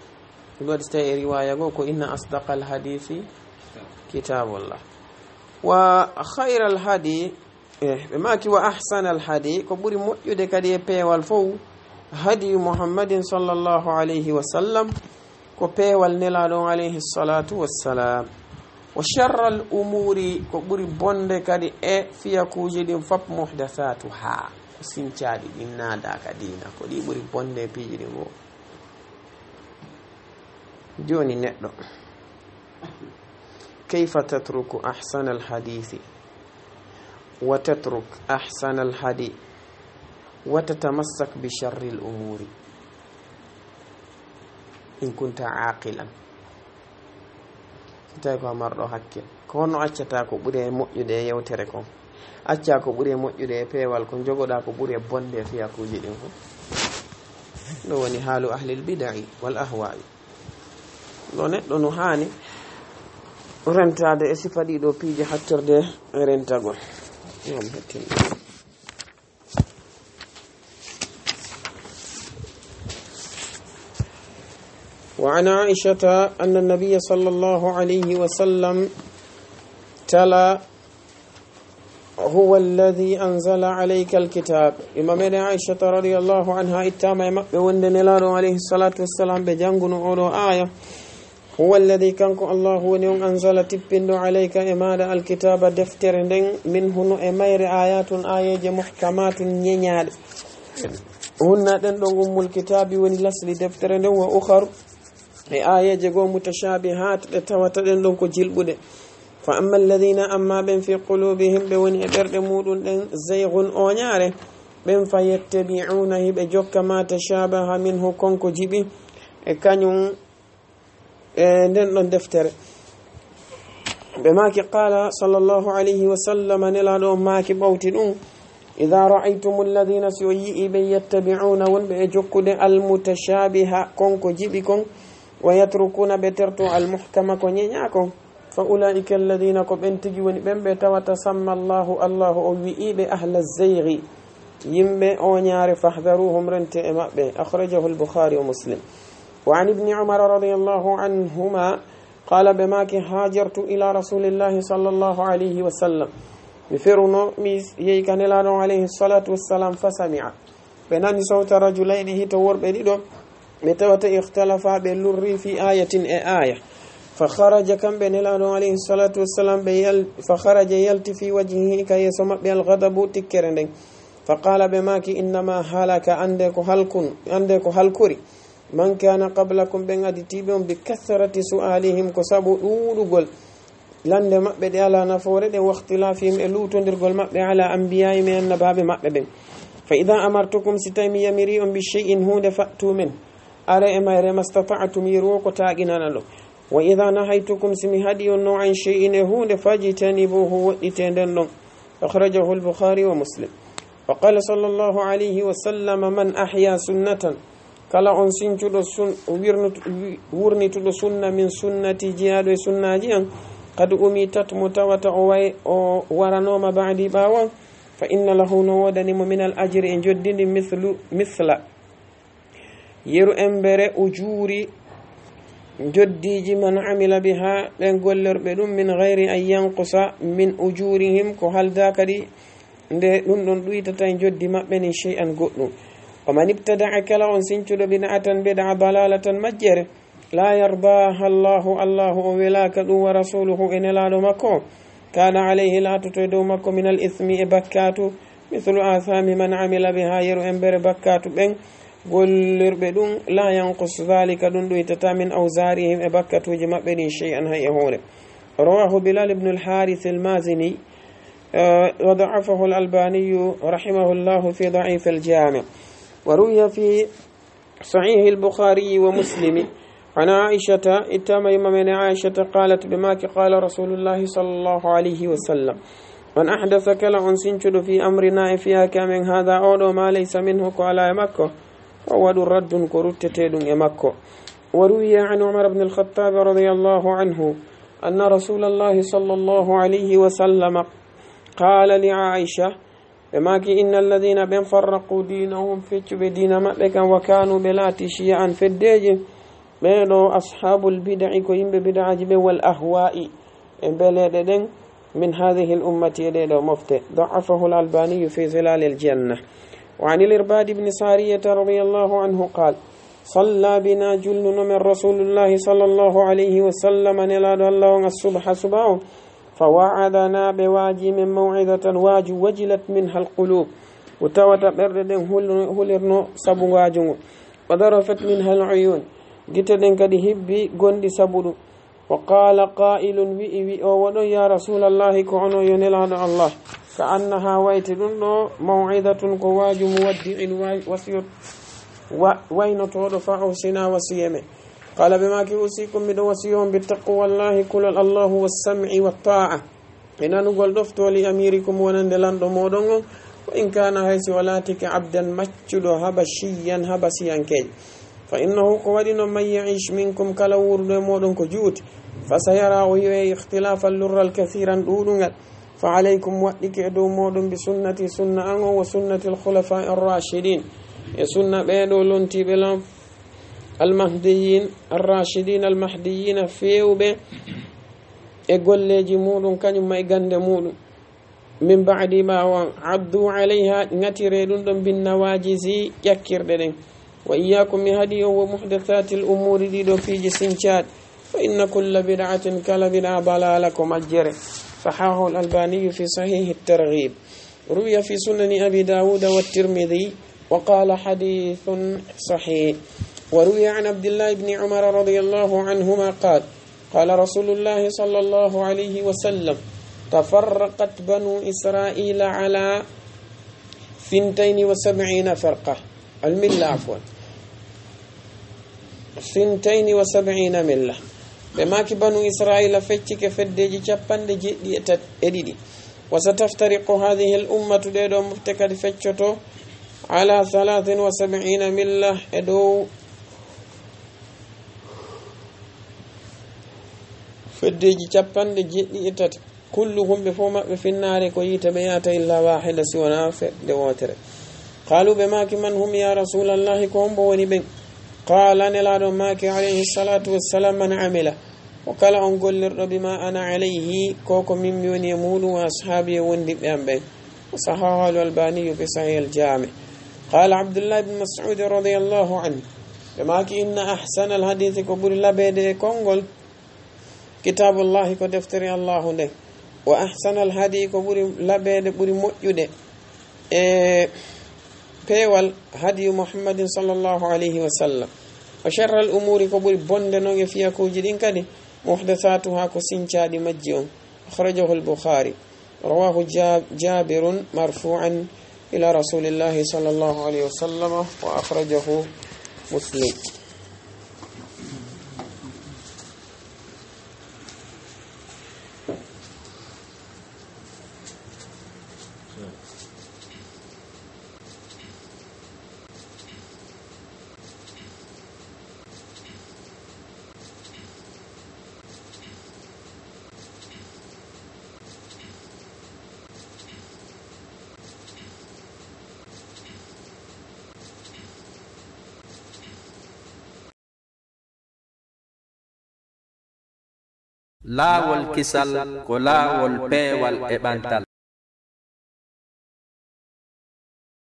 Ɗum waɗi so tawi e riwaaya goo ko inna asdaqal hadisi kitabullah. Wa khayral hadi, eh, ɓe maaki wa ahsanal hadi, ko ɓuri moƴƴude kadi e peewal fof, hadi Muhammadin sallallahu alayhi wa sallam, ko peewal Nelaaɗo on alayhi salatu wassalam. Wa sharral umuri, ko ɓuri bonde kadi e fiyakuuji ɗin fop, muhdasatuha, ko sincaaɗi ɗin naadaaka diina, ko ɗi ɓuri bonde e piiji ɗin fof. Jooni neɗɗo, kayfa tatruku ahsanal hadisi wa tatruk ahsanal hadi wa tatamassak bi sharril umuri in kunta aqilan? So tawi ko a marɗo hakke, ko honno accata ko ɓuri e moƴƴude e yewtere kon? Acca ko ɓuri e moƴƴude e peewal kon, jogoɗa ko ɓuri e bonde e fiyakuuji ɗin fof. Ɗo woni haalu ahlil bida'i wal ahwa'i. Ɗo neɗɗo no haani rentaade e sifa ɗiɗo piiji hattorde e rentagol. Yo mi hettin. وعن عائشة أن النبي صلى الله عليه وسلم تلا هو الذي أنزل عليك الكتاب. Imma meɗen Aishata radiyallahu anha ittaama e maɓɓe wonde Nelaaɗo alayhi salatu wassalam ɓe jannguno oɗo aaya. هو الذي, kanko Allahu woni on, أنزل, tippinɗo, عليك, e maaɗa, الكتاب, deftere nden, منه, no e mayre, آيات, aayeeje, محكمات, ñeñaaɗe. Hunna ɗen ɗon أم الكتاب woni lasli deftere nden, وأخر, e aayeeje goo, متشابهات, ɗe tawata ɗen ɗon ko jilɓuɗe. فأما الذين, amma ɓen, في قلوبهم, ɓe woni e ɓerɗe muɗum ɗen, زيغ, ooñaare, ɓen, فيتبعون, hiɓe jokka, ما تشابه منه, kon ko jiɓi e kañum, e nden ɗon deftere. Ɓe maaki, قال صلى الله عليه وسلم, Nelaaɗo on maaki ɓawti ɗum, إذا رأيتم الذين, si on yi'ii ɓe, يتبعون, wonɓe e jokkude, المتشابه, kon ko jiɓi kon, ويتركون, ɓe terto, المحكم, ko ñeñaa kon, فأولئك الذين, ko ɓen tigi woni ɓen ɓe tawata, سمى الله, Allahu on wi'ii ɓe, أهل الزيغ, yimɓe ooñaare, فاحذروهم, rente e maɓɓe. أخرجه البخاري ومسلم. وعن ابن عمر رضي الله عنهما قال, ɓe maaki, هاجرت إلى رسول الله صلى الله عليه وسلم, mi feruno, mi yehi ka Nelaaɗo on alayhi salatu wassalam, فسمع, ɓe nani, صوت رجلين, hito worɓe ɗiɗo, ɓe tawata, اختلفا, ɓe lurri, في آية, e aaya. فخرج, kamɓe Nelaaɗo on alayhi salatu wassalam, ɓe yal-, فخرج, yalti, في وجهه, ka yeeso maɓɓe, الغضب, tikkere nden. فقال, ɓe maaki, إنما هلك, annde ko halkun-, annde ko halkori, من كان قبلكم, ɓen aditiiɓe on, بكثرة سؤالهم, ko sabu ɗuuɗugol lande maɓɓe ɗe alaa nafoore ɗen, واختلافهم, e luutondirgol maɓɓe, على أنبيائهم, e annabaaɓe maɓɓe ɓen. فإذا أمرتكم, si tawi mi yamirii on, بشيء, huunde, فأتوا منه, aree e mayre, ما استطعتم, yeru woo ko taaƴinana ɗon. وإذا نهيتكم, si mi haɗii on non, عن شيء, e huunde, فاجتنبوه, woɗɗitee nden ɗon. أخرجه البخاري ومسلم. وقال صلى الله عليه وسلم, من أحيا سنة, kala on sincuɗo sun-, wirnut-, wi-, wurnituɗo sunna, من سنتي, jeyaaɗo e sunnaaji an, قد أميتت, mo tawata o way-, o waranooma, بعدي, ɓaawo an, فإن له, no woodani mo, من الأجر, e njoddi ndin, مثل, مثل, yeru embere, أجور, njoddiiji, من عمل بها, ɓen gollorɓe ɗum, من غير أن ينقص من أجورهم, ko haldaaka ɗi, nde ɗum ɗon ɗuytata e njoddi maɓɓe ndin, شيئا, goɗɗum. ومن ابتدع, kala on sincuɗo, بدعة, bid'a, ضلالة, majjere, لا يرضاها الله, Allahu o welaaka ɗum, ورسوله, e Nelaaɗo makko, كان عليه, laatoto e dow makko, من الإثم, e bakkaatu, مثل آثام من عمل بها, yeru embere bakkaatu ɓen gollirɓe ɗum, لا ينقص ذلك, ɗum ɗuytataa, من أوزارهم, e bakkatuuji maɓɓe ɗin, شيئا, hay e huunde. رواه بلال بن الحارث المازني, eh, وضعفه الألباني رحمه الله في ضعيف الجامع. وروي في صحيح البخاري ومسلم عن عائشة, ittaama yumma men Aishata, قالت, ɓe maaki, قال رسول الله صلى الله عليه وسلم, من أحدث kala on sincuɗo في أمرنا e fiyaake amen هذا oo ɗoo ما ليس منه ko alaa e makko, فهو ɗum رد ko rutteteeɗum e makko. وروي عن عمر بن الخطاب رضي الله عنه أن رسول الله صلى الله عليه وسلم قال لعائشة, ɓe maaki, إن الذين ɓen فرقوا دينهم feccuɓe diina maɓɓe kan, وكانوا ɓe laati شيعا feddeeji, ɓee ɗoo أصحاب البدع ko yimɓe bid'aaji ɓe, والأهواء e mbeleeɗe ɗen, من هذه الأمة e ɗee ɗoo mofte. ضعفه الألباني في ظلال الجنة. وعن العرباض بن سارية رضي الله عنه قال صلى بنا julnuno men رسول الله صلى الله عليه وسلم nelaaɗo Allah on الصبح subaa on, فوعظنا ɓe waajii men موعظة waaju وجلت منها القلوب ko tawata ɓerɗe ɗen hul- hulirno sabu waaju ngun, وذرفت منها العيون gite ɗen kadi hibbi gonɗi sabu ɗum. وقال قائل wi'i wi'oowo ɗon, يا رسول الله ko onon yo nelaaɗo Allah, كأنها wayti ɗum ɗoo موعظة ko waaju مودع wa- wasiyot wa- waynotooɗo, فأوصنا wasiyee men. قال ɓe maaki, أوصيكم miɗo wasiyoo on, بتقوى الله kulol Allahu, والسمع والطاعة e nanugol ɗoftooli, أميركم wonande lanɗo mooɗon on, وإن كان hay si o laatike, عبدا maccuɗo, حبشيا habasiyankeejo. فإنه ko waɗi non, من يعش منكم kala wuuruɗo e mooɗon ko juuti, فسيرى o yi'oyay, اختلافا lurral, كثيرا ɗuuɗungal. فعليكم waɗɗike e dow mooɗon, بسنتي sunna an on, وسنة الخلفاء الراشدين e sunna ɓee ɗoo lontiiɓe lan, المهديين الراشدين المهديين feewɓe e golleeji muuɗum, kañum ma e gannde muuɗum. من بعدي ɓaawo an. عضوا عليها ŋatiree ɗum ɗon, بالنواجذ ƴakkirɗe ɗen. وإياكم mi haɗii on, ومحدثات الأمور ɗii ɗoo piiji sincaaɗi. فإن كل بدعة kala bid'a ضلالة ko majjere. صححه الألباني في صحيح الترغيب. روي في سنن أبي داود والترمذي وقال حديث صحيح. وروي عن عبد الله بن عمر رضي الله عنهما قال قال رسول الله صلى الله عليه وسلم تفرقت بنو إسرائيل على ثنتين وسبعين فرقة الملة عفوا ثنتين وسبعين ملة. Ɓe maaki, Banu Israa'iila feccike feddeeji cappanɗe jeeɗiɗi e tat- e ɗiɗi. وستفترق هذه الأمة ɗee ɗoo mofte kadi feccoto على ثلاث وسبعين ملة e dow feddeeji cappanɗe jeeɗiɗi e tati. كلهم ɓe fof maɓɓe في النار ko yiite ɓe yahata إلا واحدة si wonaa fedde wootere. قالوا ɓe maaki, من هم يا رسول الله ko hombo woni ɓen? قال nelaaɗo maaki عليه الصلاة والسلام من عمل ko kala on gollirɗo بما أنا عليه ko ko min mi woni e muuɗum وأصحابي e wondiɓɓe am ɓen. وصححه الألباني في صحيح الجامع. قال عبد الله بن مسعود رضي الله عنه ɓe maaki, إن أحسن الحديث ko ɓuri labeede e konngol كتاب الله ko deftere Allahu nden. وأحسن الهدي ko ɓuri labeede, ɓuri moƴƴude e peewal هدي محمد صلى الله عليه وسلم. وشر الأمور ko ɓuri bonde non e fiyakuuji ɗin kadi محدثاتها ko sincaaɗi majji on. أخرجه البخاري. رواه جا- جابر مرفوعا إلى رسول الله صلى الله عليه وسلم وأخرجه مسلم. Laawol kisal ko laawol peewal e ɓantal.